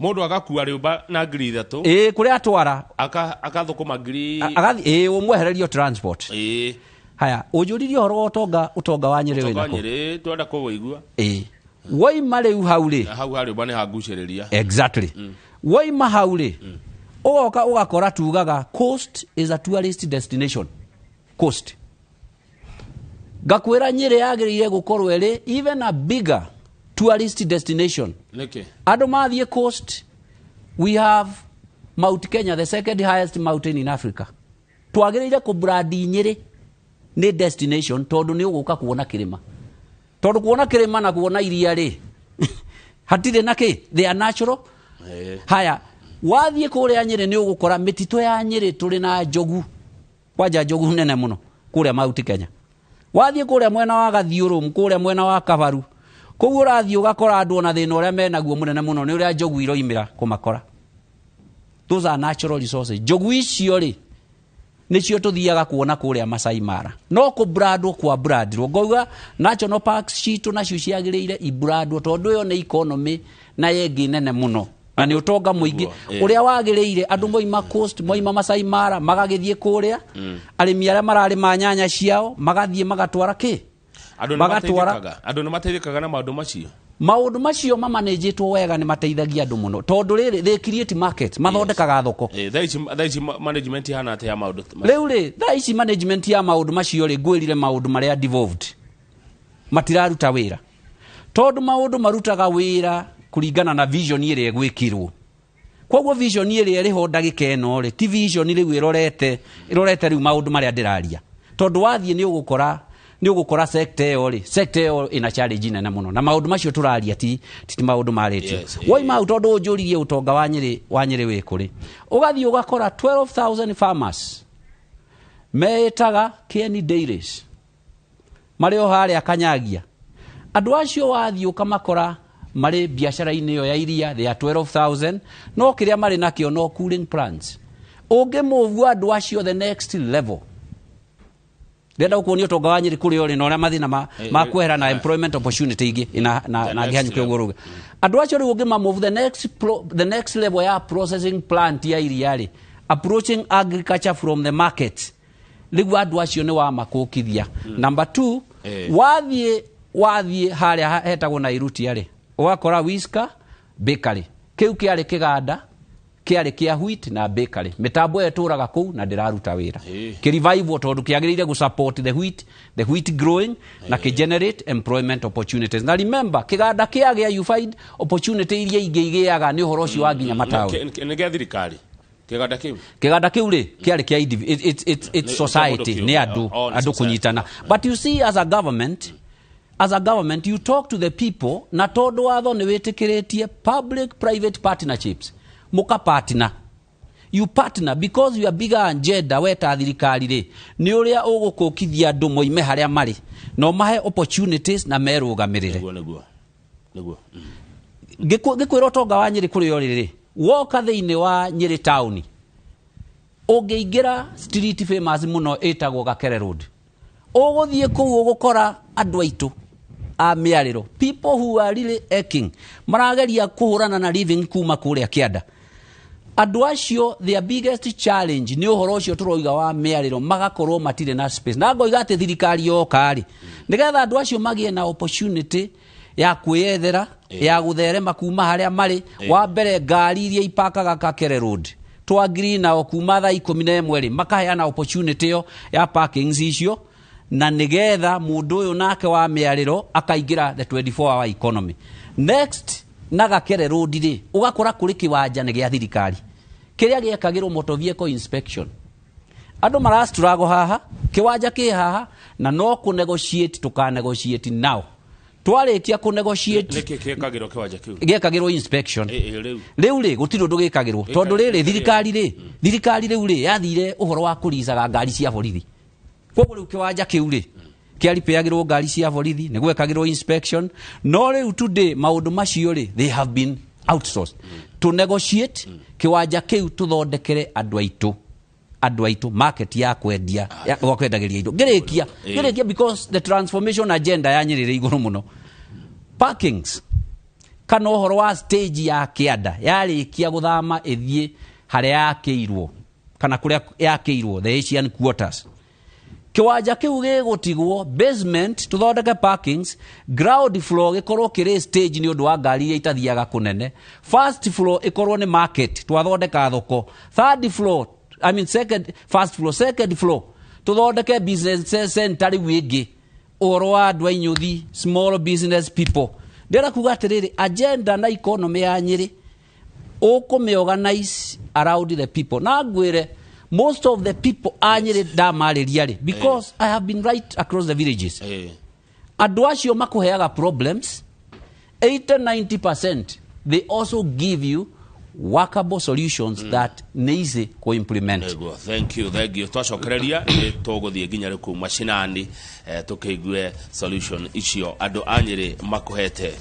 Mũndũ agakua rĩũmba na 3,000. Ĩĩ, kũrĩa atwara. Akathũkũma ngiri. Agathi ĩĩ, ũmwehererio transport. Haya, ũnjũririe ũhoro wa ũtonga, ũtonga wa Nyĩrĩ Ũtonga wa wĩnako. Nyĩrĩ twenda kũwĩigua. Ĩĩ, woima rĩu hau rĩ, Na hau ha rĩũmba nĩ hangucĩrĩria. Exactly. Woima hau rĩ, ũgoka ũgakora tugaga coast is a tourist destination. Coast, ngakwĩra Nyĩrĩ yagĩrĩire gũkorwo ĩrĩ even a bigger tourist destination. Nĩkĩ? Andũ mathiĩ coast, we have Mount Kenya, the second highest mountain in Africa. Twagĩrĩire kũbrandi Nyĩrĩ nĩ destination, tondũ nĩ ũgũka kuona kĩrĩma, tondũ kuona kĩrĩma na kuona iria rĩ, hatirĩ na kĩ, they are natural. Haya, wathiĩ kũrĩa Nyĩrĩ nĩ ũgũkora mĩtitũ ya Nyĩrĩ, tũrĩ na njogu, kwanja njogu nene mũno kũrĩa Mount Kenya. Wathiĩ kũrĩa mwena wa Gathiũrũm, kũrĩa mwena wa Kabaru kũu, ũrathiĩ ũgakora andũ ona thĩna ũrĩa menaguo mũnene mũno nĩ ũrĩa njogu iroimĩra kũmakora. Those are natural resources. Njogu icio rĩ, nĩcio tũthiaga kuona kũrĩa Masai Mara, no kũbrandwo kwa brandirwo. Ngauga national parks citũ nacio ciagĩrĩire ibrandwo, tondũ ĩyo nĩ economy na ĩngĩ nene mũno na nĩ ũtonga mũingĩ ũrĩa wagĩrĩire. Andũ moima coast, moima Masai Mara, magagĩthiĩ kũrĩa, arĩmi arĩa mararĩma nyanya ciao magathiĩ magatwara kĩ. Andũ nĩ Magatwara. mateithĩkaga, andũ nĩ mateithĩkaga na maũndũ macio. Maũndũ macio mamanĩnjĩtwo wega nĩ mateithagia andũ mũno, tondũ rĩrĩ, they create market, mathondekaga thoko. Thaa ici management ihana atĩa ya maũndũ macio? Rĩu rĩ, thaa ici management ya maũndũ macio rĩ, ngwĩrire maũndũ marĩa devolved matiraruta wĩra, tondũ maũndũ marutaga wĩra kũringana na vision ĩrĩa ĩgwĩkirwo. Koguo vision ĩrĩa ĩrĩho ndagĩka ĩno rĩ, ti vision rĩu ĩrorete rĩu maũndũ marĩa ndĩraria, tondũ wathiĩ nĩ ũgũkora sector ĩyo rĩ, sector ĩyo ĩna challenge nene mũno, na maũndũ macio tũraria ti maũndũ marĩtio. Woima hau, tondũ ũnjũririe ũtonga wa Nyĩrĩ wĩ kũrĩ, ũgathiĩ ũgakora 12,000 farmers meĩtaga Kieni Dairies, marĩ o harĩa Kanyagia. Andũ acio wathiĩ ũkamakora marĩ biacara-inĩ ĩyo ya iria, they are 12,000, no kĩrĩa marĩ nakĩo no cooling plants. Ũngĩmũvua andũ acio the next level, ndĩrenda gũkuonia ũtonga wa Nyĩrĩ kũrĩa ũrĩ na ũrĩa mathĩna ma kwehera na employment opportunity ingĩ na The na next ngĩhanyũke ũguo rũge. Andũ acio rĩu ũngĩmamove the next level ya processing plant ya iria rĩ, approaching agriculture from the market, rĩu andũ acio nĩ wamakũkithia. Number two, wathiĩ harĩa hetagwo Nairutia rĩ, ũgakora Whisker Bakery, kĩu kĩarĩ kĩganda kĩarĩ kĩa wheat na bakery. Mĩtambo ĩyo ĩtũraga kũu na ndĩraruta wĩra. Kĩrevive tondũ kĩagĩrĩire gũ support the wheat growing na kĩ generate employment opportunities. Na remember, kĩganda kĩagĩa, you find opportunity iria ingĩ igĩaga nĩ ũhoro ũcio wa nginya mataũni. Nĩ gĩa thirikari kĩganda kĩu? Kĩganda kĩu rĩ, kĩarĩ kĩa it's Nĩ society, kĩa mũndũ nĩ kĩũmbe. andũ Oh, nĩ andũ society. kũnyitana. But you see, as a government, As a government you talk to the people, na tondũ watho nĩ wĩtĩkĩrĩtie public private partnerships, mũka partner, you partner because your bigger agenda we ta thirikari rĩ nĩ ũrĩa ũgũkũkithia andũ moime harĩa marĩ na ũmahe opportunities na merũgamĩrĩre. Nĩguo nĩguo nĩguo. Ngĩkwĩra ũtonga wa Nyĩrĩ kũrĩa ũrĩ rĩ, woka thĩinĩ wa Nyĩrĩ taũni ũngĩingĩra street famous mũno ĩtagwo Gakere Road, ũgũthiĩ kũu ũgũkora andũ aitũ a mĩarĩro, people who are really aching, marageria kũhũrana na living kuma kũrĩa kĩanda. Andũ acio their biggest challenge nĩ ũhoro ũcio tũroiga wa mĩarĩro, magakorwo matirĩ na space. Na ngoiga atĩ thirikari yoka rĩ, nĩgetha andũ acio magĩe na opportunity ya kwĩyethera, ya gũtherema kuma harĩa marĩ. Wa mbere ngari iria ipakaga Gakere Road twagiri nao kuma thaa 11 rĩ, makaheana opportunity ĩyo ya parkings icio, na nĩgetha mũndũ ũyũ nake wa mĩarĩro akaingĩra the 24 hour economy. Next na Gakere Road rĩ, ũgakora kũrĩ kĩwanja nĩ gĩa thirikari kĩrĩa gĩekagĩrwo motor vehicle inspection. Andũ marastruggle haha, kĩwanja kĩ haha, na no kũ negotiate tũka negotiate now. Twarĩkia kũ negotiate Nĩkĩ gĩkagĩrwo kĩwanja kĩu? Gĩekagĩrwo inspection. Rĩu Rĩu rĩ gũtirĩ ũndũ gĩkagĩrwo tondũ rĩrĩ thirikari rĩ, thirikari rĩu rĩ yathire ũhoro wa kũricaga ngari cia borithi. Koguo rĩu kĩwanja kĩu rĩ kĩaripĩagĩrwo ngari cia borithi, nĩ gwekagĩrwo inspection. No rĩu today maũndũ macio rĩ they have been outsourced. To negotiate kĩwanja kĩu tũthondekere andũ aitũ, andũ aitũ market ya kwendia, ya kwendagĩria indo. Ngĩrĩkia, ngĩrĩkia because the transformation agenda ya Nyĩrĩ ĩrĩ igũrũ mũno. Parkings kana ũhoro wa stage ya kĩanda yarĩkia gũthama ĩthiĩ harĩa yakĩirwo kana kũrĩa yakĩirwo the Asian quarters, kĩwanja kĩu gĩgũtigwo basement tũthondeke parkings, ground floor gĩkorwo kĩrĩ stage nĩ ũndũ wa ngari iria itathiaga kũnene, first floor ĩkorwo nĩ market twathondeka thoko, third floor, I mean second, first floor, second floor tũthondeke business center rĩu ĩngĩ ũhoro wa andũ a inyũthi, small business people. Ndĩrenda kuga atĩrĩrĩ, agenda na economy ya Nyĩrĩ ũkũmĩ-organize around the people. Na ngwĩre most of the people a Nyĩrĩ ndamarĩria rĩ, because I have been right across the villages, andũ acio makũheaga problems 80-90% they also give you workable solutions that nĩ easy kũ-implement. Nĩguo, thank you, thank you. Twacokereria nĩ tũgũthiĩ nginya rĩu kũu macinani, tũkĩigue solution icio andũ a Nyĩrĩ makũhete,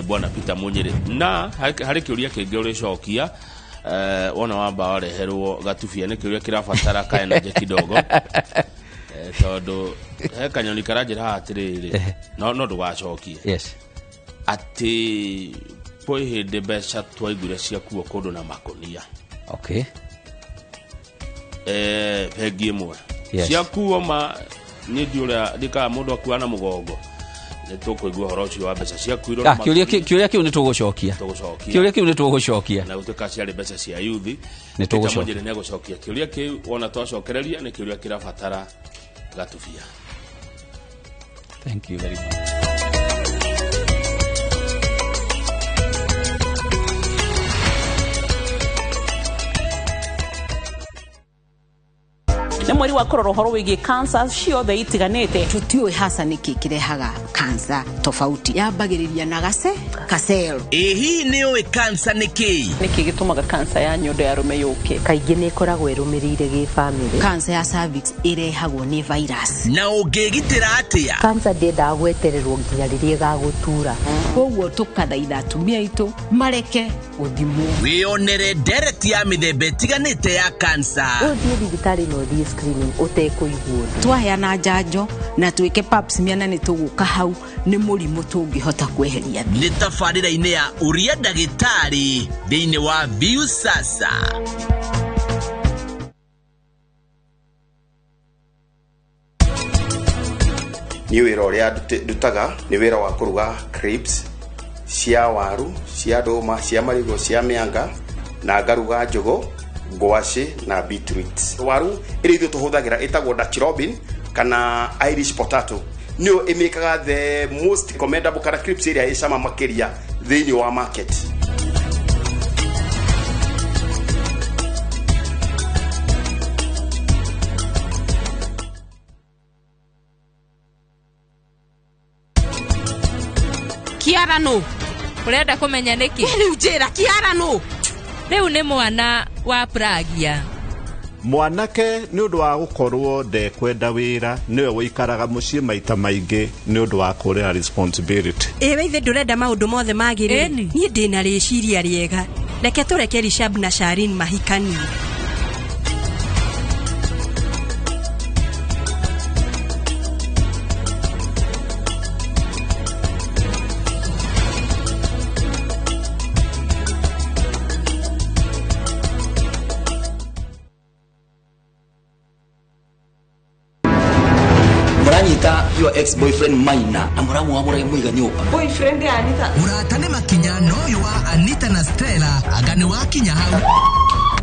bwana Peter Munyĩrĩ. Na harĩ kĩũria kĩngĩ ũrĩcokia, wona wamba wareherwo gatubia, nĩ kĩũria kĩrabatara ka energy kidogo, tondũ he kanyoni karanjĩra haha atĩrĩrĩ, no ndũgacokie. Yes. Atĩ kwĩ hĩndĩ mbeca twaiguire ciakuo kũndũ na makũnia. Okay. Bengi ĩmwe. Yes. Ciakuo ma niĩ ndiũrĩa ndikaga mũndũ akua na mũgongo. Nĩ tũkũigua ũhoro ũcio wa mbeca ciakuirwo na Ah, kĩũria makũnia. Kĩũria kĩu nĩ tũgũcokia. Tũgũcokia. Kĩũria kĩu nĩ tũgũcokia. Na gũtuĩka ciarĩ mbeca cia yuthi. Nĩ tũgũcokia. Peter Munyĩrĩ nĩ egũcokia kĩũria kĩu wona twacokereria, nĩ kĩũria kĩrabatara gatubia. Thank you very much. Nĩ mweri wa kũrora ũhoro wĩgiĩ cancer ciothe itiganĩte. Tutiũĩ hasa nĩkĩ kĩrehaga kansa tofauti, yambagĩrĩria na gace kacero. Ĩ hihi nĩ ũĩ kansa nĩ kĩĩ? Nĩkĩ gĩtũmaga kansa ya nyondo ya arũme yũke? Kaingĩ nĩ ĩkoragwo ĩrũmĩrĩire gĩbamĩrĩ. Kansa ya cervix ĩrehagwo nĩ virus. Na ũngĩgitĩra atĩa? Kansa ndĩendaga gwetererwo nginya rĩrĩa ĩgagũtura. Koguo tũkathaitha atumia aitũ mareke gũthimwo. Wĩyonere ndereti ya mĩthemba ĩtiganĩte ya kansa. Ũthiĩ thibitarĩ na ũthiĩ screening ũtekũigua ũndũ. Twaheana njanjo na twĩke pap smear na nĩ tũgũka hau nĩ mũrimũ tũngĩhota kweheria. Nĩ tabarĩra-inĩ ya ũria ndagĩtarĩ thĩinĩ wa Viusasa. Niĩ wĩra ũrĩa ndutaga nĩ wĩra wa kũruga crepes cia waru, cia ndũma, cia marigũ, cia mĩanga, na ngaruga njũgũ, ngwacĩ na beetroot. Waru ĩrĩa ithuĩ tũhũthagĩra ĩtagwo Dutch Robin kana Irish potato, nĩyo ĩmĩkaga the most commendable kana crepes ĩrĩa ĩ cama makĩria thĩinĩ wa market. Kiara nũ? Ũrenda kũmenya nĩkĩ? Rĩu njĩra Kiara nũ? Rĩu nĩ mwana wa Pragia. Mwanake nĩ ũndũ wa gũkorwo ndekwenda wĩra, nĩwe ũikaraga mũciĩ maita maingĩ nĩ ũndũ wa kũrĩra responsibility. Ĩwe ithe ndũrenda maũndũ mothe magĩrĩre. Niĩ ndĩna rĩciria rĩega, reke tũreke Rishab na Sharin mahikanie. Muranyita your ex boyfriend Maina na muramwamũra mũiga nyũmba. Boyfriend ya Anita. Ũrata nĩ makinya no ũyũ wa Anita na Stella anga nĩ wakinya hau.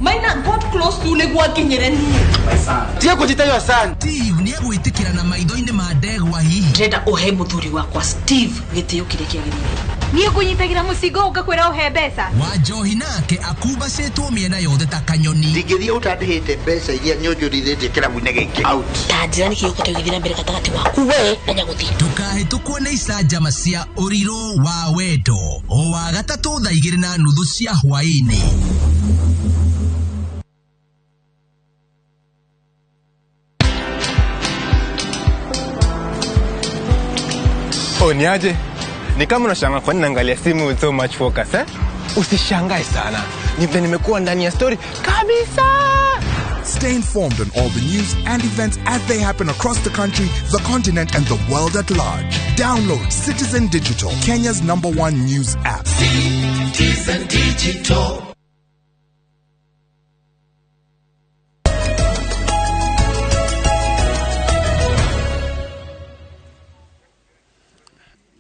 Maina got close to nĩguo akinyĩre niĩ. Tiga kũnjita your son. Steve nĩegwĩtĩkĩra na maitho-inĩ ma ndegwa hihi. Ndĩrenda ũhe mũthuri wakwa Steve gĩtĩo kĩrĩa kĩagĩrĩire. Niĩ ngũnyitagĩra mũcingo ũgakwĩra ũhe mbeca. Wanjohi nake akumbacĩtwo mĩena yothe ta kanyoni. Ndingĩthiĩ ũtandĩhĩte mbeca iria nyũnjũrithĩtie kĩrabu-inĩ gĩkĩ. Out. Ta njĩra nĩkĩ gĩũkĩte gũgĩthiĩ na mbere gatagatĩ waku we na Nyagũthi. Ndũkahĩtũkwo nĩ icanjama cia ũrirũ wa wendo o wa gatatũ thaa 2:30 cia hwaĩ-inĩ. Oh, ni aje? Ni kama unashangaa kwa nini naangalia simu with so much focus, eh? Usishangae sana. Ni vile nimekuwa ndani ya story kabisa. Stay informed on all the news and events as they happen across the country, the continent, and the world at large. Download Citizen Digital, Kenya's #1 news app. Citizen Digital.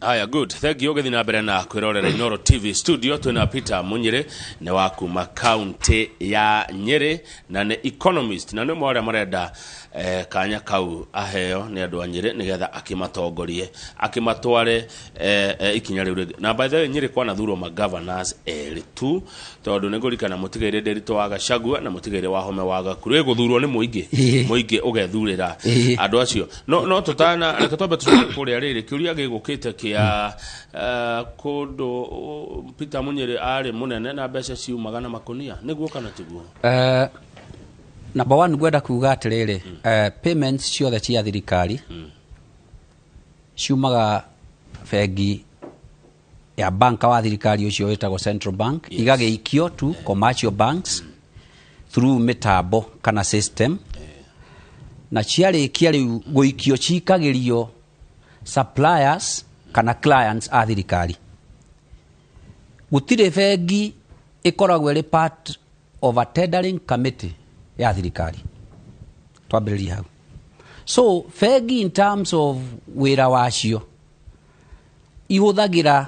Haya, good. Thank you. Ũgĩthiĩ na mbere na kwĩrorera Inooro TV studio twĩna Peter Munyĩrĩ, nĩ wa kuma kaunti ya Nyĩrĩ na nĩ economist, na nĩ ũmwe wa arĩa marenda kanya kau aheo nĩ andũ a Nyĩrĩ nĩgetha akĩmatongorie, akĩmatware ikinya rĩu rĩngĩ. Na by the way, Nyĩrĩ kwanathurwo ma governors erĩ tu, tondũ nĩ ngũririkana mũtigairĩ Nderitu wa Gachagua na mũtigairĩ Wahome wa Gakuru. Ĩgũthurwo nĩ mũingĩ, mũingĩ ũgethurĩra andũ acio. No tũtana reke twambe tũcoke kũrĩa rĩrĩ kĩũria gĩgũkĩte kĩa kũndũ Peter Munyĩrĩ arĩ mũnene na mbeca ciumaga na makũnia, nĩguo kana tiguo? Number one, ngwenda kuga atĩrĩrĩ, payments ciothe cia thirikari ciumaga bengi ya banka wa thirikari ũcio wĩtagwo Central Bank, igagĩikio to commercial banks through mĩtambo kana system, na ciarĩkia rĩu gũikio cikagĩrio suppliers kana clients a thirikari. Gũtirĩ bengi ĩkoragwo ĩrĩ part of a tendering committee ya thirikari. Twambĩrĩrie hau. So bengi in terms of wĩra wacio ihũthagĩra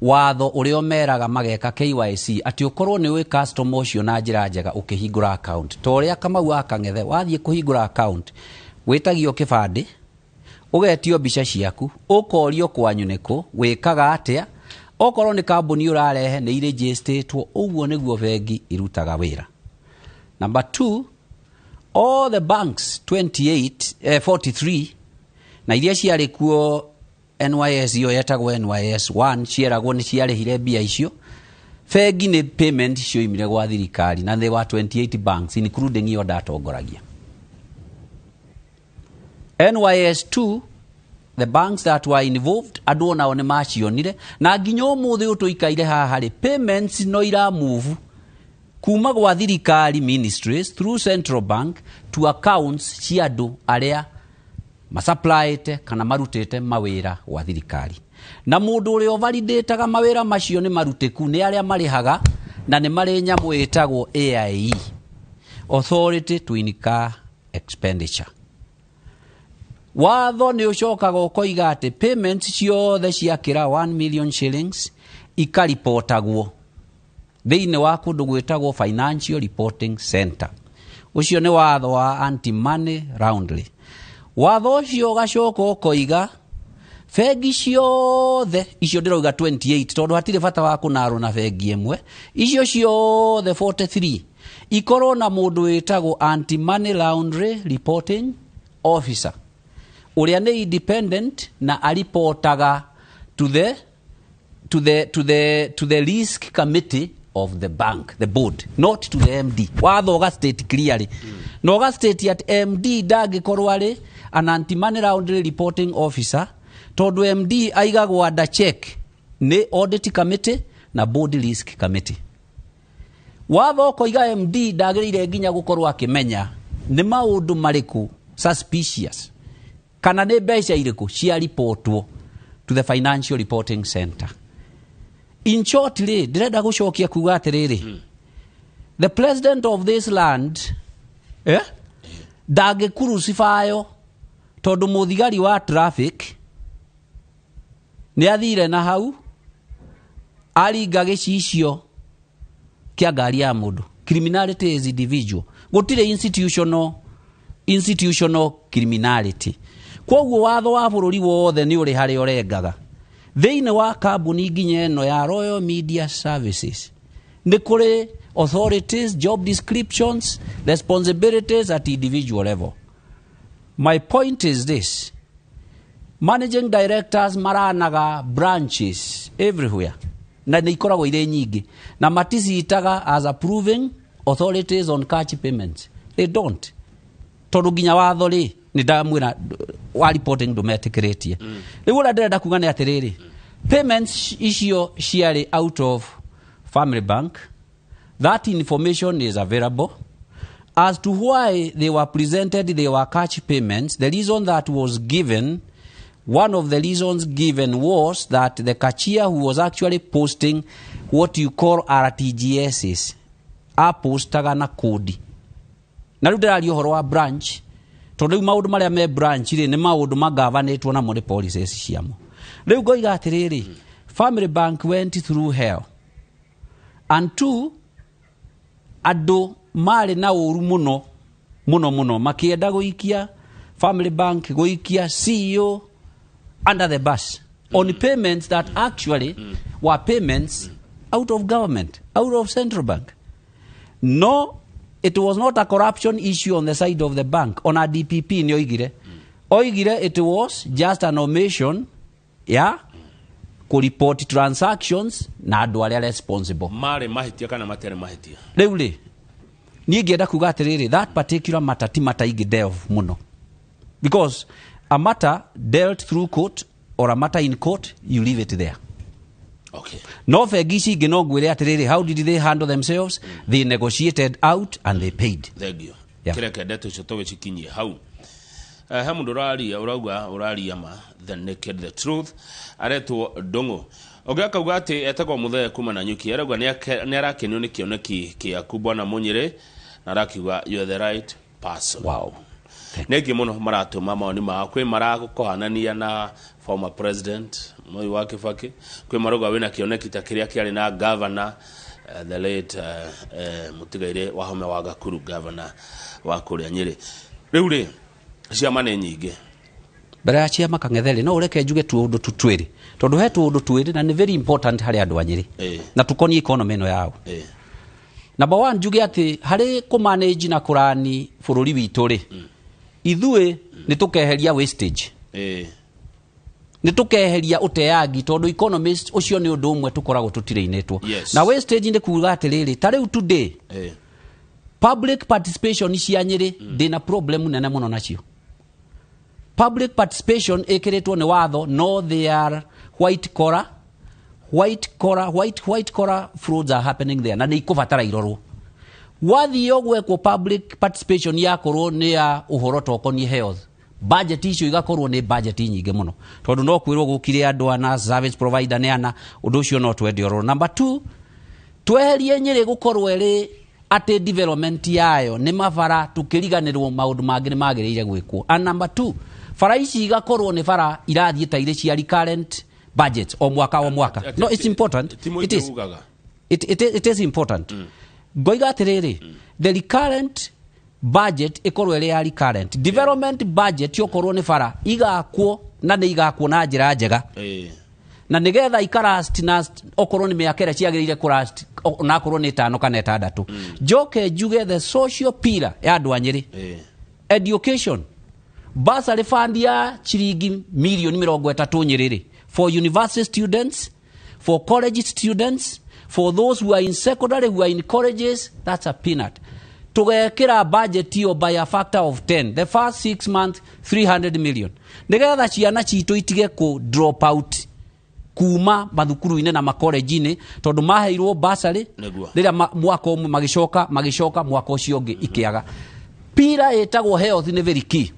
watho ũrĩa ũmeraga mageka KYC, atĩ ũkorwo nĩ ũĩ customer ũcio na njĩra njega ũkĩhingũra account. Ta ũrĩa Kamau wa Kang'ethe wathiĩ kũhingũra account, wĩtagio kĩbandĩ, ũgetio mbica ciaku, ũkorio kwanyu nĩkũ, wĩkaga atĩa, okorwo nĩ kambuni ũrarehe nĩ irĩnjĩstĩtwo. Ũguo nĩguo bengi irutaga wĩra. Number two, all the banks 43 na iria ciarĩ kuo NYS iyo yetagwo NYS 1 cieragwo nĩ ciarĩhire mbia icio. Bengi nĩ payment cioimire gwa thirikari na they were 28 banks including iyo ndatongoragia. NYS 2, the banks that were involved andũ onao nĩ macionire, na nginya ũmũthĩ ũyũ tũikaire haha rĩ, payments no iramove kuma gwa thirikari ministries through Central Bank to accounts cia andũ arĩa masupplyĩte kana marutĩte mawĩra gwa thirikari. Na mũndũ ũrĩa ũvalidataga mawĩra macio nĩ marutĩku nĩ arĩa marĩhaga, na nĩ marĩ nyamũ ĩtagwo AIE, Authority to Incur Expenditure. Watho nĩ ũcokaga ũkoiga atĩ payments ciothe ciakĩra 1 million shillings ikaripotagwo thĩinĩ wa kũndũ gwĩtagwo Financial Reporting Center. Ũcio nĩ watho wa anti money laundering. Watho ũcio ũgacoka ũkoiga bengi ciothe icio ndĩrauga 28, tondũ hatirĩ bata wa kũnarwo na bengi ĩmwe, icio ciothe 43 ikorwo na mũndũ wĩtagwo anti money laundering reporting officer, ũrĩa nĩ independent na aripotaga to the to the risk committee of the bank, the board, not to the MD. Watho ũga state clearly na ũga state at MD ndangĩkorwo arĩ an anti money laundering reporting officer, tondũ MD aigagwo under check nĩ audit committee na board risk committee. Watho ũkoiga MD ndagĩrĩire nginya gũkorwo akĩmenya nĩ maũndũ marĩkũ suspicious kana nĩ mbeca irĩkũ cia ripotwo to the Financial Reporting Center. In short rĩ, ndĩrenda gũcokia kuga atĩrĩrĩ, the president of this land, eh, ndangĩkurucibayo tondũ mũthigari wa traffic nĩ athire na hau aringa gĩcicio kĩa ngari ya mũndũ. Criminality is individual, gũtirĩ institutional criminality. Koguo watho wa bũrũri wothe nĩ ũrĩ harĩa ũrengaga. Thĩinĩ wa kambuni nginya ĩno ya Royal Media Services nĩ kũrĩ authorities, job descriptions, responsibilities at individual level. My point is this: managing directors maranaga branches everywhere na nĩ ikoragwo irĩ nyingĩ, na maticitaga as approving authorities on cash payments. They don't, tondũ nginya watho rĩ, nĩ ndamwĩra wa reporting ndũmetĩkĩrĩtie. Rĩu ũrĩa ndĩrenda kuga nĩ atĩrĩrĩ, payments icio ciarĩ out of Family Bank. That information is available as to why they were presented. They were cash payments. The reason that was given, one of the reasons given was that the cashier who was actually posting what you call RTGSs apostaga na kodi. Na rĩu ndĩraria ũhoro wa branch, tondũ rĩu maũndũ marĩa me branch rĩ, nĩ maũndũ magavanĩtwo namo nĩ policies ciamo. Rĩu ngoiga atĩrĩrĩ, Family Bank went through hell, and two, andũ marĩ na ũru mũno mũno mũno makĩenda gũikia Family Bank, gũikia CEO under the bus on payments that actually were payments out of government, out of central bank. No, it was not a corruption issue on the side of the bank. Ona DPP nĩ oigire, oigire it was just an omission ya kũreport transactions na andũ arĩa responsible. Marĩ mahĩtia kana matarĩ mahĩtia? Rĩu rĩ, niĩ ngĩenda kuga atĩrĩrĩ, that particular matter ti matter ingĩ delve mũno, because a matter dealt through court or a matter in court, you leave it there. No bengi ici ingĩ no ngwĩre atĩrĩrĩ, how did they handle themselves? They negotiated out and they paid. Thengio. Yeah. Kĩreke ndeto icio tũgĩcikinyie hau. He mũndũ ũraria, ũrauga ũraria ma the naked the truth, aretwo Ndũng'ũ. Ũngĩ akauga atĩ etagwo Mũthee kuma na Nyuki, arauga nĩ arakenio nĩ kĩoneki kĩaku, bwana Mũnyĩrĩ, na arakiuga you are the right person. Wow. Nĩ aingĩ mũno maratũma mawoni mao. Kwĩ marakũhanania na former president Moi wa Kibaki, kwĩ marauga wĩna kĩoneki ta kĩrĩa kĩarĩ na governor, the late mũtigairĩ Wahome wa Gakuru, governor wa kũrĩa Nyĩrĩ. Rĩu rĩ, ciama nĩ nyingĩ. Mbere ya ciama, Kang'ethe, no ũreke njuge tũũndũ tu twĩrĩ, tondũ he tũũndũ twĩrĩ na nĩ very important harĩ andũ a Nyĩrĩ na tũkoniĩ economy ĩno yao. Number one, njuge atĩ harĩ kũmanage na kũrani bũrũri witũ rĩ, ithuĩ nĩ tũkeheria wastage, nĩ tũkeheria ũteangi, tondũ economist ũcio nĩ ũndũ ũmwe tũkoragwo tũtirĩinĩtwo. Na wastage nĩ kuga atĩrĩrĩ, ta rĩu today public participation cia Nyĩrĩ, ndĩna problem nene mũno nacio. Public participation ĩkĩrĩtwo nĩ watho, no they are white collar frauds are happening there, na nĩ ikũbatara irorwo. Wathio gwekwo public participation yakorwo nĩ ya ũhoro ta ũkoniĩ health budget, icio igakorwo nĩ budget nyingĩ mũno, tondũ no kwĩrwo gũkire andũ ana, service provider nĩ ana. Ũndũ ũcio no twende ũrorwo. Number two, tweherie Nyĩrĩ gũkorwo ĩrĩ atĩ development yayo nĩ mabara, tũkĩriganĩrwo maũndũ mangĩ nĩ magĩrĩire gwĩkwo. And number two, bara ici igakorwo nĩ bara irathiĩ ta irĩ cia recurrent budget o mwaka o mwaka. No, it's important. Ti mũingĩ It is ugaga. it is important. Ngoiga atĩrĩrĩ, the recurrent budget ĩkorwo ĩrĩ ya recurrent development budget, yokorwo nĩ bara igakwo na nĩ igakwo na njĩra njega na nigetha ikalast na okorwo nĩ mĩaka ĩrĩa ciagĩrĩire kũlast, onakorwo nĩ 5 kana 6. Njoke njuge the social pillar ya andũ a Nyĩrĩ, education, bursary fund ya ciringi mirioni 30 Nyĩrĩ for university students, For college students, for those who are in secondary, who are in colleges, that's a peanut. Tũgekĩra budget ĩyo by a factor of 10 the first 6 months, 300 million, nĩgetha ciana citũ itige kũ drop out kuma mathukuru-inĩ na makolenji-inĩ, tondũ maheirwo bursary rĩrĩa mwaka ũmwe, magĩcoka mwaka ũcio ũngĩ ikĩaga. Pillar ĩtagwo health nĩ very key,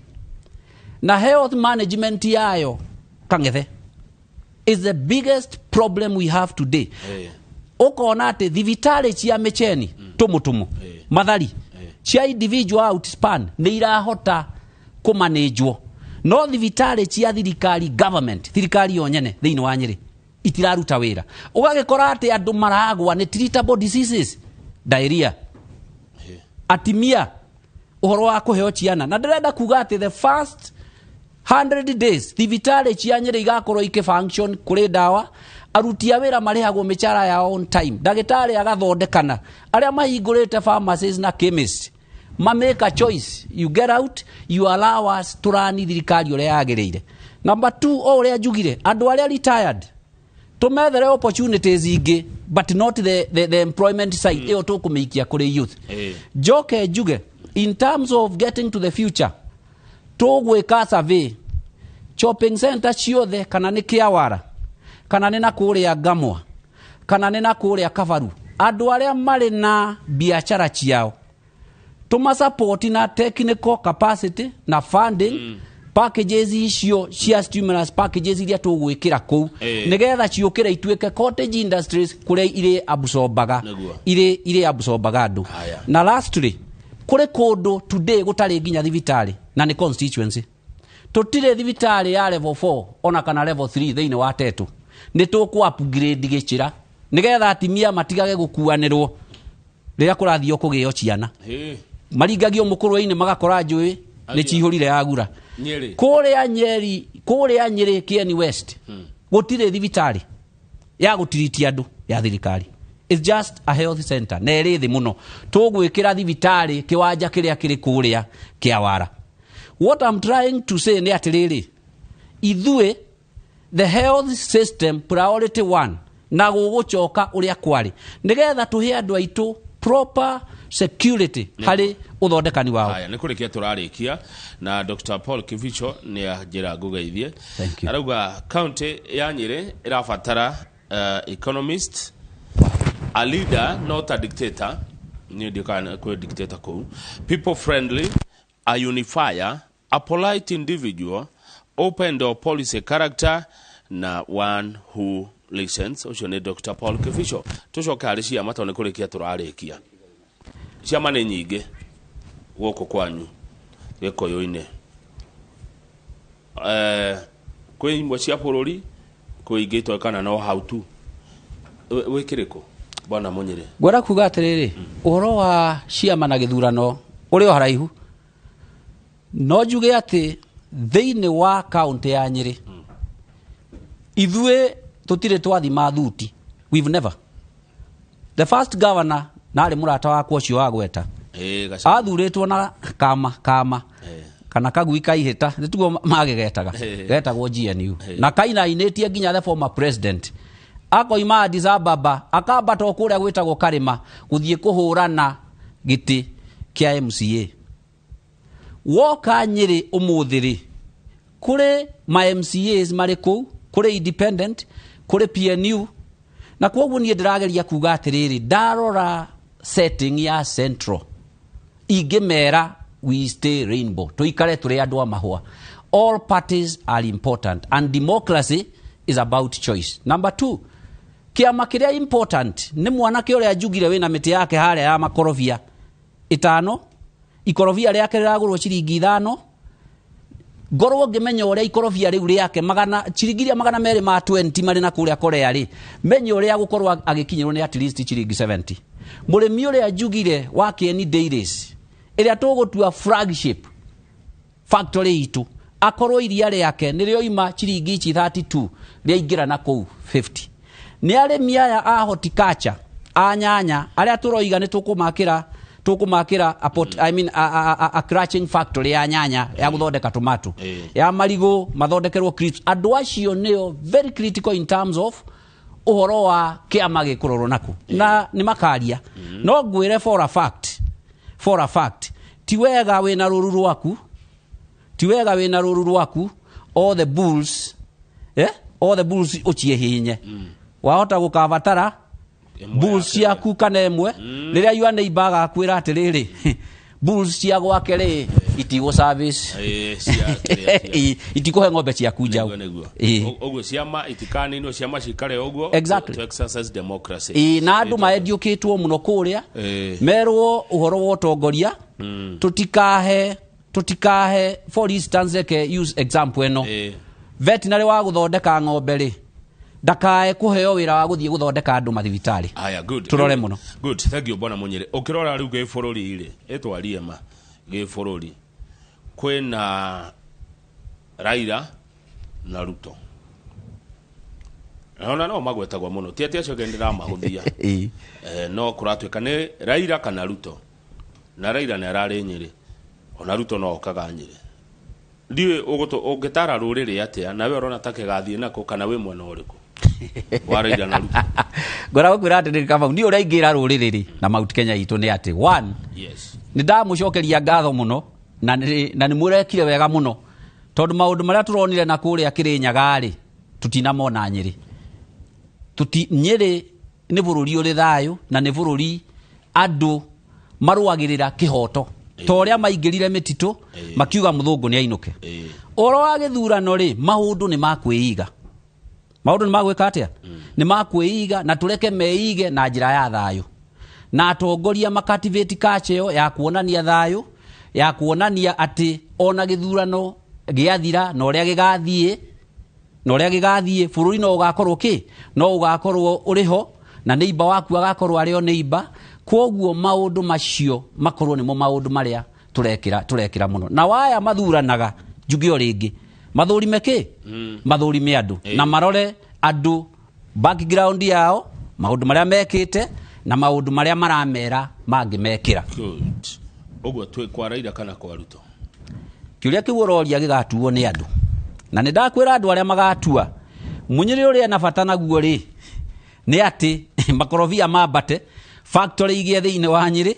na health management yayo, Kang'ethe, is the biggest problem we have today. Ũkona atĩ thibitarĩ cia Mĩcheni, Tũmũtũmũ, Mathari, cia individual outspan nĩ irahota kũmanĩnjwo, no thibitarĩ cia thirikari, government, thirikari yo nyene thĩinĩ wa Nyĩrĩ itiraruta wĩra. Ũgagĩkora atĩ andũ maragwa nĩ treatable diseases, diarrhea, atimia ũhoro wa kũheo ciana. Na ndĩrenda kuga atĩ the first 100 days thibitarĩ cia Nyĩrĩ igakorwo ikĩ-function, kũrĩ ndawa, aruti a wĩra marĩhagwo mĩcara yao on time, ndagĩtarĩ agathondekana, arĩa mahingũrĩte pharmacies na chemist ma make a choice, you get out, you allow us tũrani thirikari ũrĩa yagĩrĩire. Number two, o ũrĩa njugire, andũ arĩa retired tũmethere opportunities ingĩ, but not the employment side ĩyo tũkũmĩikia kũrĩ youth. Njoke njuge, in terms of getting to the future, tũgwĩka survey shopping center ciothe, kana nĩ Kĩawara, kana nĩ na kũrĩa Ngamwa, kana nĩ na kũrĩa Kabaru, andũ arĩa marĩ na biacara ciao tũmasupport na technical capacity na funding packages icio cia stimulus packages iria tũgwĩkĩra kũu, nĩgetha ciũkĩre ituĩke cottage industries kũrĩa irĩ absorbaga irĩ absorbaga andũ. Na lastly, kũrĩ kũndũ today gũtarĩ nginya thibitarĩ, na nĩ constituency. Tũtirĩ thibitarĩ ya level 4 ona kana level 3 thĩinĩ wa Tetu. Nĩ tũkũ upgrade gĩchĩra nĩgetha atimia matigage gũkuanĩrwo rĩrĩa kũrathiĩ kũgĩo ciana, maringagio mũkũrwe-inĩ, magakora njũĩ nĩ cihũrire yagura. Nyĩrĩ. Kũrĩa Nyeri, kũrĩa Nyĩrĩ, Kieni West, gũtirĩ thibitarĩ ya gũtiriti andũ ya thirikari. It's just a health center na ĩrĩ thĩ mũno. Tũgwĩkĩra thibitarĩ kĩwanja kĩrĩa kĩrĩ kũrĩa Kĩawara. What I'm trying to say nĩ atĩrĩrĩ, ithuĩ the health system priority one, na gũgũcoka ũrĩa kwarĩ, nĩgetha tũhe andũ aitũ proper security harĩ ũthondekani wao. Haya, nĩ kũrĩkia tũrarĩkia na Dr. Paul Kibicho nĩ anjĩra ngũgeithie. Thank you. Arauga county ya Nyĩrĩ ĩrabatara economist, a leader, not a dictator, nĩ ndikana kwĩ dictator kũu, people friendly, a unifier, a polite individual, open door policy character, na one who listens. Ũcio nĩ Dr. Paul Kibicho. Tũcoke harĩ ciama, tondũ nĩ kũrĩkia tũrarĩkia. Ciama nĩ nyingĩ gũkũ kwanyu Gĩkũyũ-inĩ, kwĩ imwe cia bũrũri, kwĩ ingĩ itoĩkana no hau tu. Wĩ kĩrĩkũ, bwana Mũnyĩrĩ? Ngwenda kuga atĩrĩrĩ, ũhoro wa ciama na gĩthurano ũrĩ o haraihu, no njuge atĩ thĩinĩ wa kaũntĩ ya Nyĩrĩ ithuĩ tũtirĩ twathima thuti. We've never. The first governor, narĩ mũrata wakwa ũcio wagweta, athurĩtwo na kama kana kagui kaihĩta, nĩ tiguo magĩgetaga, getagwo GNU, na kainainĩtie nginya the former president akoima Addis Ababa akambata o kũrĩa gwĩtagwo Karĩma gũthiĩ kũhũrana gĩtĩ kĩa MCA. Woka Nyĩrĩ ũmũthĩ rĩ, kũrĩ ma MCAs marĩ kũu, kũrĩ independent, kũrĩ PNU, na kwoguo niĩ ndĩrageria kuga atĩrĩrĩ, ndarora setting ya central ingĩmera we stay rainbow, tũikare tũrĩ andũ a mahũa. All parties are important and democracy is about choice. Number two, kĩama kĩrĩa important nĩ mwanake ũrĩa njugire wĩna mĩtĩ yake harĩa ya makorobia 5, ikorobia rĩake rĩragũrwo ciringi 5. Ngorwo ngĩmenya ũrĩa ikorobia rĩu rĩake magana ciringi iria 220 ma 20 marĩ na kũrĩa Korea rĩ, menye ũrĩa gũkorwo agĩkinyĩrwo nĩ at least ciringi 70. Mũrĩmi ũrĩa njugire wa Kieni Dairies ĩrĩa tũgũtua flagship factory itũ, akorwo iria rĩake nĩrĩoima ciringi ici 32 rĩaingĩra na kũu 50. Nĩ arĩmi aya a horticulture a nyanya arĩa tũroiga nĩ tũkũmakĩra a pot, I mean, a crushing factory ya nyanya ya gũthondeka tomato, ya marigũ mathondekerwo crisps. Andũ acio nĩo very critical in terms of Ũhoro wa kĩama gĩkũrorwo naku na nĩ makaria. No ngwĩre for a fact, ti wega wĩna rũru rwaku, ti wega wĩna rũru rwaku, all the bulls, all the bulls ũciĩhihinye. Wahota gũkabatara bulls ciaku kana ĩmwe rĩrĩa yua neighbor agakwĩra atĩrĩrĩ, bulls cia gwake rĩ itigũ service. Itikũhe ng'ombe ciaku njaũ. Nĩguo. Ĩĩ. Ũguo ciama itikaninwo, ciama cikare ũguo. To exercise democracy. Ĩĩ, na andũ maendiũkĩtwo mũno kũrĩa, merwo ũhoro wa ũtongoria, tũtikahe. For instance, reke use example ĩno, veterinary wa gũthondeka ng'ombe rĩ, ndakae kũheo wĩra wa gũthiĩ gũthondeka andũ mathibitarĩ. Aya, good. Tũrore mũno. Good, thank you, bwana Munyere. Ũkĩrora rĩu gĩbũrũri rĩ, ĩtwarie ma gĩbũrũri, kwĩna Raila na Ruto, ona no magwetagwo mũno, ti atĩ acio angĩ ndĩramahũthia. No kũratuĩka nĩ Raila kana Ruto, na Raila nĩ ararĩ Nyĩrĩ, ona Ruto no okaga Nyĩrĩ. Ndiũĩ ũngĩtara rũrĩrĩ atĩa, nawe ũrona ta kĩgathiĩ nako, kana wĩ mwena ũrĩkũ wa Raila na Ruto? Ngora gũkwĩra atĩrĩrĩ, Kamau, niĩ ũrĩa ingĩra rũrĩrĩ rĩ na Mount Kenya itũ nĩ atĩ one, nĩ ndamũcokeria ngatho mũno na nĩ mũrekire wega mũno, tondũ maũndũ marĩa tũronire na kũrĩa Kĩrĩnyaga rĩ, tũtinamona Nyĩrĩ. Tuti Nyĩrĩ nĩ bũrũri ũrĩ thayũ na nĩ bũrũri andũ marũagĩrĩra kĩhoto, ta ũrĩa maingĩrire mĩtitũ makiuga mũthũngũ nĩ ainũke. Ũhoro wa gĩthurano rĩ, maũndũ nĩ makwĩiga, maũndũ nĩ magwĩka atĩa, nĩ makwĩiga, na tũreke meige na njĩra ya thayũ, na atongoria makativate culture ĩyo ya kuonania thayũ, ya kuonania atĩ ona gĩthurano gĩathira na ũrĩa gĩgathiĩ bũrũri no ũgakorwo kĩ, no ũgakorwo ũrĩ ho, na neighbor waku agakorwo arĩ o neighbor. Kwoguo maũndũ macio makorwo nĩmo maũndũ marĩa tũrekĩra mũno. Na waya mathuranaga, njuge o rĩngĩ, mathũrime kĩ, mathũrime andũ na marore andũ background yao, maũndũ marĩa mekĩte na maũndũ marĩa maramera mangĩmekĩra. Good. Ũguo twĩ kwa Raila kana kwa Ruto? Kĩũria kĩu ũroria gĩgatuo nĩ andũ, na nĩ ndakwĩra andũ arĩa magatua Munyĩrĩ ũrĩa na bata naguo rĩ, nĩ atĩ makorobia mambate, factory igĩe thĩinĩ wa Nyĩrĩ,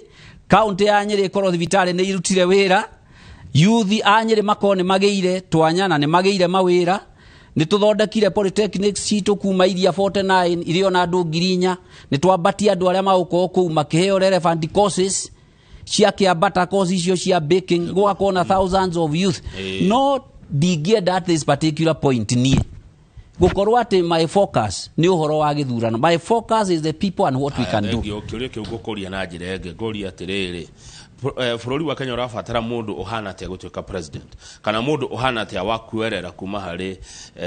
kaunti ya Nyĩrĩ ĩkorwo thibitarĩ nĩ irutire wĩra, yuthi a Nyĩrĩ makorwo nĩ magĩire twanya na nĩ magĩire mawĩra, nĩ tũthondekire polytechnics citũ kuma iria 49 irĩ ona andũ 4,000, nĩ twambatie andũ arĩa magũkorwo kũu makĩheo relevant courses cia kĩambata, course icio cia baking, gũgakorwo na thousands of youth. No ndingĩenda at this particular point niĩ gũkorwo atĩ my focus nĩ ũhoro wa gĩthurano. My focus is the people and what we can do. Thengio. Kĩũria kĩu ngũkũria na njĩra ĩngĩ, ngũria atĩrĩrĩ, bũrũri wa Kenya ũrabatara mũndũ ũhana atĩa gũtuĩka president, kana mũndũ ũhana atĩa wa kuerera kuma harĩ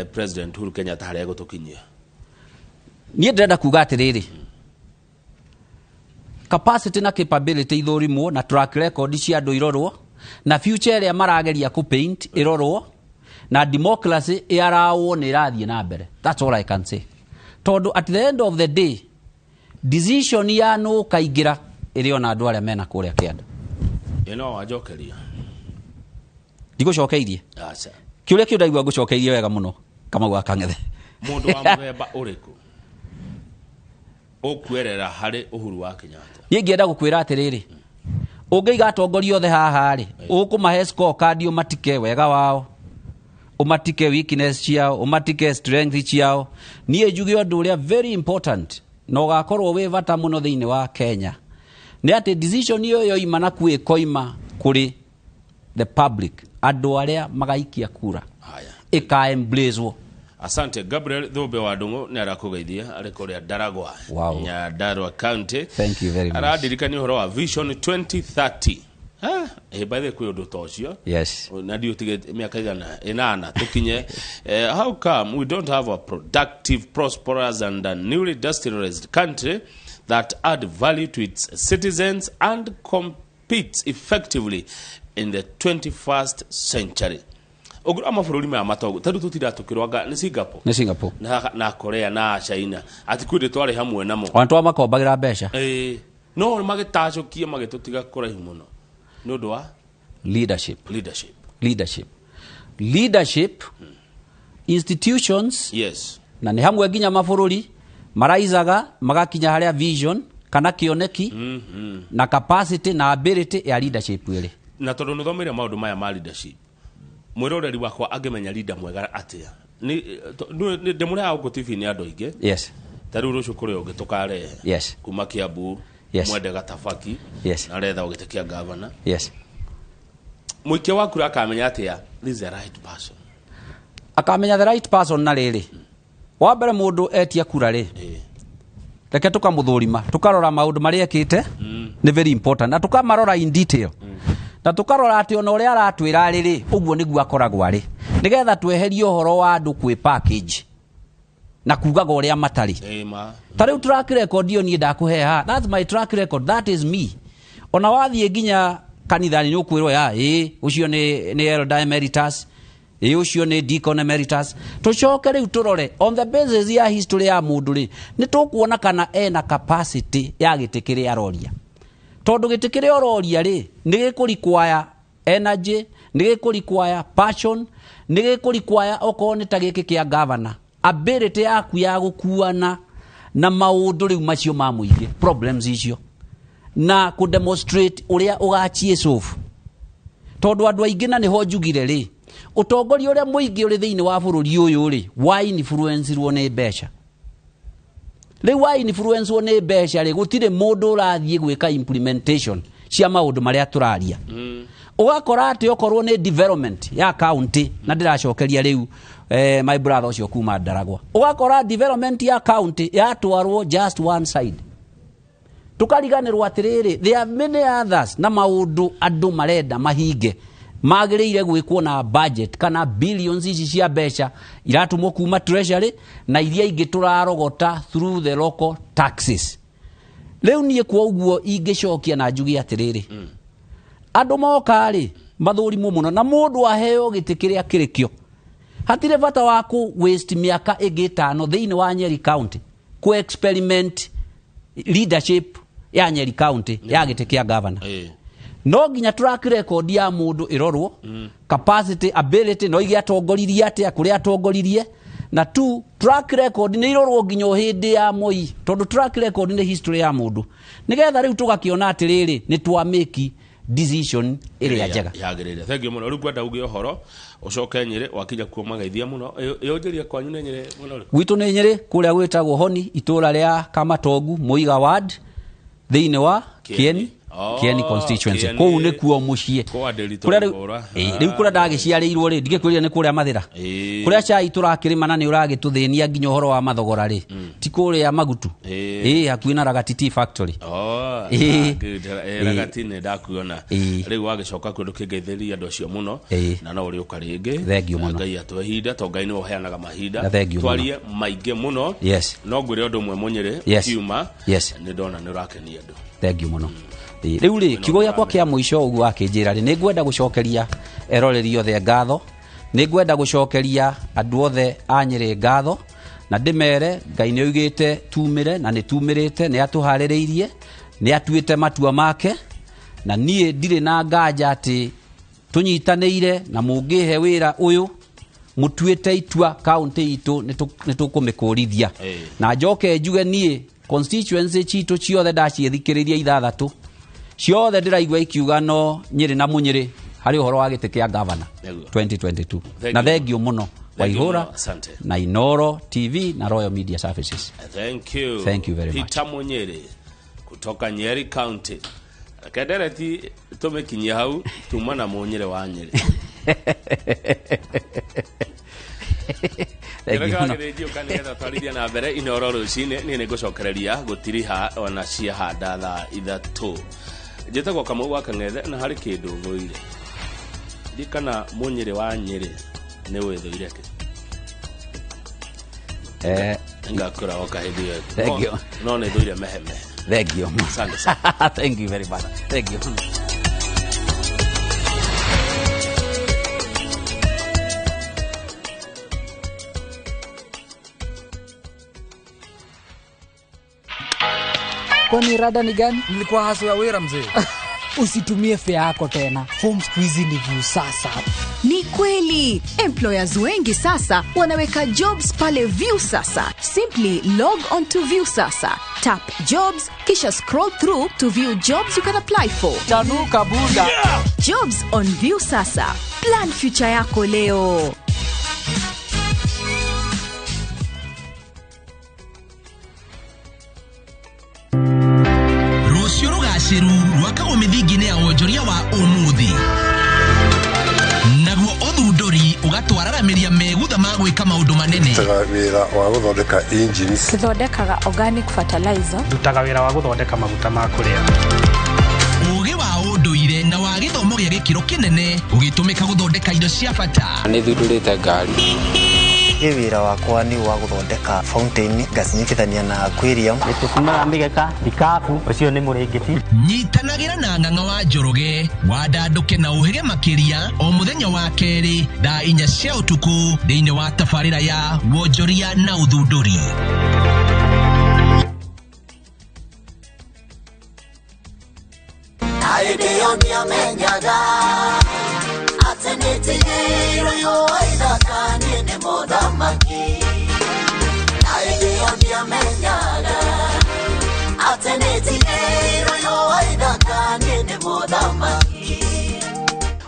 President Uhuru Kenyatta harĩa egũtũkinyia? Niĩ ndĩrenda kuga atĩrĩrĩ, capacity na capability ithũrimwo, na track record cia andũ irorwo, na future ĩrĩa marageria kũ paint ĩrorwo, na democracy ĩarawo nĩ ĩrathiĩ na mbere. That's all I can say, tondũ at the end of the day decision ya nũ kaingĩra ĩrĩ ona andũ arĩa mena kũrĩa kĩanda. Ĩno wanjokeria. Ndigũcokeirie. Aca. Kĩũria kĩu ndaigua ngũcokeirie wega mũno, Kamau wa Kang'ethe. Mũndũ wa mũthemba ũrĩkũ ũkuerera harĩ Uhuru wa Kenyatta? Niĩ ingĩenda gũkwĩra atĩrĩrĩ, ũngĩiga atongoria othe haha rĩ, ũkũmahe scorecard, ũmatike wega wao, ũmatike weakness ciao, ũmatike strength ciao. Niĩ njuge ũndũ ũrĩa very important na ũgakorwo wĩ bata mũno thĩinĩ wa Kenya nĩ atĩ decision ĩyo yoima na kuo ĩkoima kũrĩ the public, andũ arĩa magaikia kura, ĩka embracewo. Asante. Gabriel Thumbe wa Ndung'u nĩ arakũgeithia arĩ kũrĩa Ndaragwa, Nyandarua County. Thank you very much. Aradirikania ũhoro wa Vision 2030. Ah, by the way, kwĩ ũndũ ta ũcio. Na ndiũ tige mĩaka 800 tũkinye. How come we don't have a productive, prosperous and a newly industrialized country that add value to its citizens and competes effectively in the 21st century? Ũngĩrora mabũrũri maya matongu, tarĩu tũtinda tũkĩrwanga nĩ Singapore. Nĩ Singapore. Na Korea na China, atĩ kwĩ ndĩ twarĩ hamwe namo. Ona twamakombagĩra mbeca. Ĩĩ, no magĩtacũkia magĩtũtiga kũraihu mũno nĩ ũndũ wa leadership. Leadership. Leadership, institutions, na nĩ hamwe nginya mabũrũri Maraizaga magakinya harĩa vision kana kĩoneki na capacity na ability ya leadership ĩrĩ. Na tondũ nĩ thomeire maũndũ maya ma leadership, mwĩroreri wakwa angĩmenya leader mwega atĩa? Ndĩmũrehaga gũkũ TV-inĩ andũ aingĩ. Yes. Ta rĩu rũciũ kũrĩ ũngĩ tũkarehe kuma Kiambu. Yes. Mwende Gatabaki. Yes. Na aretha gĩtĩ kĩa gavana. Yes. Mũikia wa kura akamenya atĩa this is the right person? Akamenya the right person na rĩrĩ, wa mbere mũndũ etia kura rĩ, reke tũkamũthũrima, tũkarora maũndũ marĩa ekĩte, nĩ very important, na tũkamarora in detail, na tũkarora atĩ ona ũrĩa aratwĩra rĩrĩ, ũguo nĩguo akoragwo arĩ, nĩgetha tweherie ũhoro wa andũ kwĩ package na kugaga ũrĩa matarĩ. Ta rĩu track record ĩyo niĩ ndakũhe haha, that's my track record, that is me. Ona wathiĩ nginya kanitha-inĩ nĩ ũkwĩrwo ya ĩ ũcio nĩ elder emeritus, ĩ ũcio nĩ deacon emeritus. Tũcoke rĩu tũrore on the basis ya history ya mũndũ rĩ, nĩ tũkuona kana ena capacity ya gĩtĩ kĩrĩa aroria, tondũ gĩtĩ kĩrĩa ũroria rĩ, nĩ gĩkũ require energy, nĩ gĩkũ require passion, nĩ gĩkũ require okorwo nĩ ta gĩkĩ kĩa governor, ability yaku ya gũkuana na maũndũ rĩu macio ma mũingĩ, problems icio, na kũ demonstrate ũrĩa ũgachiĩ solve. Tondũ andũ aingĩ, na nĩho njugire rĩ, ũtongoria ũrĩa mũingĩ ũrĩ thĩinĩ wa bũrũri ũyũ rĩ, wa influence-irwo nĩ mbeca. Rĩu wa influence-wo nĩ mbeca rĩ, gũtirĩ mũndũ ũrathiĩ gwĩka implementation cia maũndũ marĩa tũraria. Ũgakora atĩ okorwo nĩ development ya county, na ndĩracokeria rĩu my brother ũcio kuma Ndaragwa, ũgakora development ya county yatwarwo just one side, tukariganĩrwo atĩrĩrĩ, there are many others na maũndũ andũ marenda mahinge magĩrĩire gwĩkwo na budget kana billions ici cia mbeca iratũmwo kuma treasury na iria ingĩ tũrarogota through the local taxes. Rĩu niĩ kwa ũguo ingĩcokia na njuge atĩrĩrĩ, andũ moka rĩ mathũrimwo mũno na mũndũ aheo gĩtĩ kĩrĩa kĩrĩ kĩo. Hatirĩ bata wa kũ waste mĩaka ĩngĩ 5 thĩinĩ wa Nyeri County kũ experiment leadership ya Nyeri County ya gĩtĩ kĩa governor. No nginya track record ya mũndũ ĩrorwo, capacity, ability, no ige atongoririe atĩa, kũrĩa atongoririe, na tu track record nĩ irorwo nginya o hĩndĩ ya Moi, tondũ track record nĩ history ya mũndũ, nĩgetha rĩu tũgakĩona atĩrĩrĩ, nĩ twa make decision ĩrĩa njega yagĩrĩire. Thank you mũno. Rĩu ngwenda uge ũhoro ũcoke Nyĩrĩ, wakinya kuo mageithia mũno. Ĩyũnjĩrie kwanyu nĩ Nyĩrĩ mũno rĩ? Gwitũ nĩ Nyĩrĩ, kũrĩa gwĩtagwo Honi, itũũra rĩa Kamatongu, Mũiga ward, thĩinĩ wa Kieni, Kieni constituency. Kũu nĩkuo mũciĩ. Kũrĩa rĩu kũrĩa ndagĩciarĩirwo rĩ, ndingĩkwĩrire nĩ kũrĩa Mathĩra, kũrĩa cai tũrakĩrĩma na nĩ ũragĩtũthĩnia nginya ũhoro wa mathogora rĩ, ti kũrĩa Magutu, ĩ hakuhĩ na Ragati Tea Factory. Ragati nĩ ndakuona. Rĩu wagĩcoka kuo ndũkĩngeithĩria andũ acio mũno, na no ũrĩũka rĩngĩ. Thank you mũno. Ngai atũhe ihinda, tondũ Ngai nĩwe ũheanaga mahinda, twarie maingĩ mũno. No ngwĩre ũndũ ũmwe Mũnyĩrĩ, kiuma nĩ ndona nĩ ũrakenia andũ. Thank you mũno. Rĩu rĩ, kiugo gĩakwa kĩa mũico ũguo akĩnjĩra rĩ, nĩ ngwenda gũcokeria eroreri othe ngatho, nĩ ngwenda gũcokeria andũ othe a Nyĩrĩ ngatho, na ndĩmere Ngai nĩ oigĩte tumĩre, na nĩ tumĩrĩte, nĩ atũharĩrĩirie, nĩ atuĩte matua make, na niĩ ndirĩ na nganja atĩ tũnyitanĩire na mũngĩhe wĩra ũyũ mũtuĩte itua kaunti itũ nĩ tũkũmĩkũrithia. Na njoke njuge niĩ constituency citũ ciothe ndaciĩthikĩrĩria 6 ciothe ndĩraigua ikiuga no Nyĩrĩ na Mũnyĩrĩ harĩ ũhoro wa gĩtĩ kĩa governor 2022. Na thank you mũno Waihũra na Inoro TV na Royal Media Services. Thank you. Thank you very much. Peter Munyere kutoka Nyeri County. Kendereti tumekinyia hau tuma na Munyere wa Nyeri. Nĩgetha twarithia na mbere Inoro rũcinĩ, niĩ nĩngũcokereria gũtiriha ona ciahanda thaa 3. Njĩtagwo Kamau wa Kang'ethe, na harĩ kĩndũ thũire. Ndikana Mũnyĩrĩ wa Nyĩrĩ nĩ wĩthũire kĩ? Ngakũra oka hĩndĩ ĩyo. Thank you. No nĩ thũire meheme. Thank you. Asante sana. Thank you very much. Thank you. Kwani rada ni gani? Nilikuwa haso ya wera mzee. Usitumie fare yako tena. Form siku hizi ni Viusasa. Ni kweli, employers wengi sasa wanaweka jobs pale Viusasa. Simply log on to Viusasa, tap jobs, kisha scroll through to view jobs you can apply for. Chanuka buda. Yeah! Jobs on Viusasa. Plan future yako leo. Rũciũ rũgacĩru rwakagwo mĩthingi-inĩ ya wonjoria wa ũmũthĩ, naguo ũthundũri ũgatwararamĩria megutha ma gwĩka maũndũ manene. Ndutaga wĩra wa gũthondeka engines. Tũthondekaga organic fertilizer. Ndutaga wĩra wa gũthondeka maguta ma kũrĩa. Ũgĩ wa ũndũire na wa gĩthomo gĩa gĩkĩro kĩnene ũgĩtũmĩka gũthondeka indo cia bata. Nĩ thundũrĩte ngari. Niĩ wĩra wakwa nĩ wa gũthondeka fountain ngacinyitithania na aquarium. Nĩtũtumaga mĩgeka, ikabu, ũcio nĩ mũrĩngĩti. Nyitanagĩra na Ng'ang'a wa Njoroge wandandũke na ũhĩge makĩria o mũthenya wa kerĩ thaa 4 cia ũtukũ thĩinĩ wa tabarĩra ya wonjoria na ũthundũri. Hĩndĩ ĩyo ndiamenyaga atĩ nĩtigĩirwo yũa ithaka niĩ nĩ mũthamaki. Na hĩndĩ ĩyo ndiamenyaga atĩ nĩtigĩirwo yũa ithaka niĩ nĩ mũthamaki.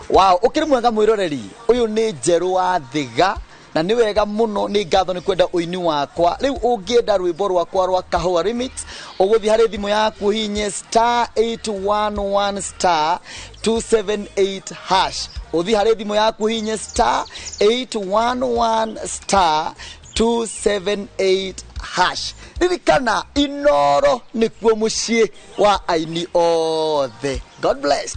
Wow, ũkĩrĩ mwega mwĩroreri, ũyũ nĩ Njerũ wa Thiga na nĩ wega mũno, nĩ ngatho nĩ kwenda ũini wakwa. Rĩu ũngĩenda rwĩmbo rwakwa rwa Kahũa Remix, ũgũthiĩ harĩ thimũ yaku ũhihinye *811 *278 hash. Ũthiĩ harĩ thimũ yaku ũhihinye *811 *278 hash. Ririkana Inoro nĩkuo mũciĩ wa aini othe. God bless.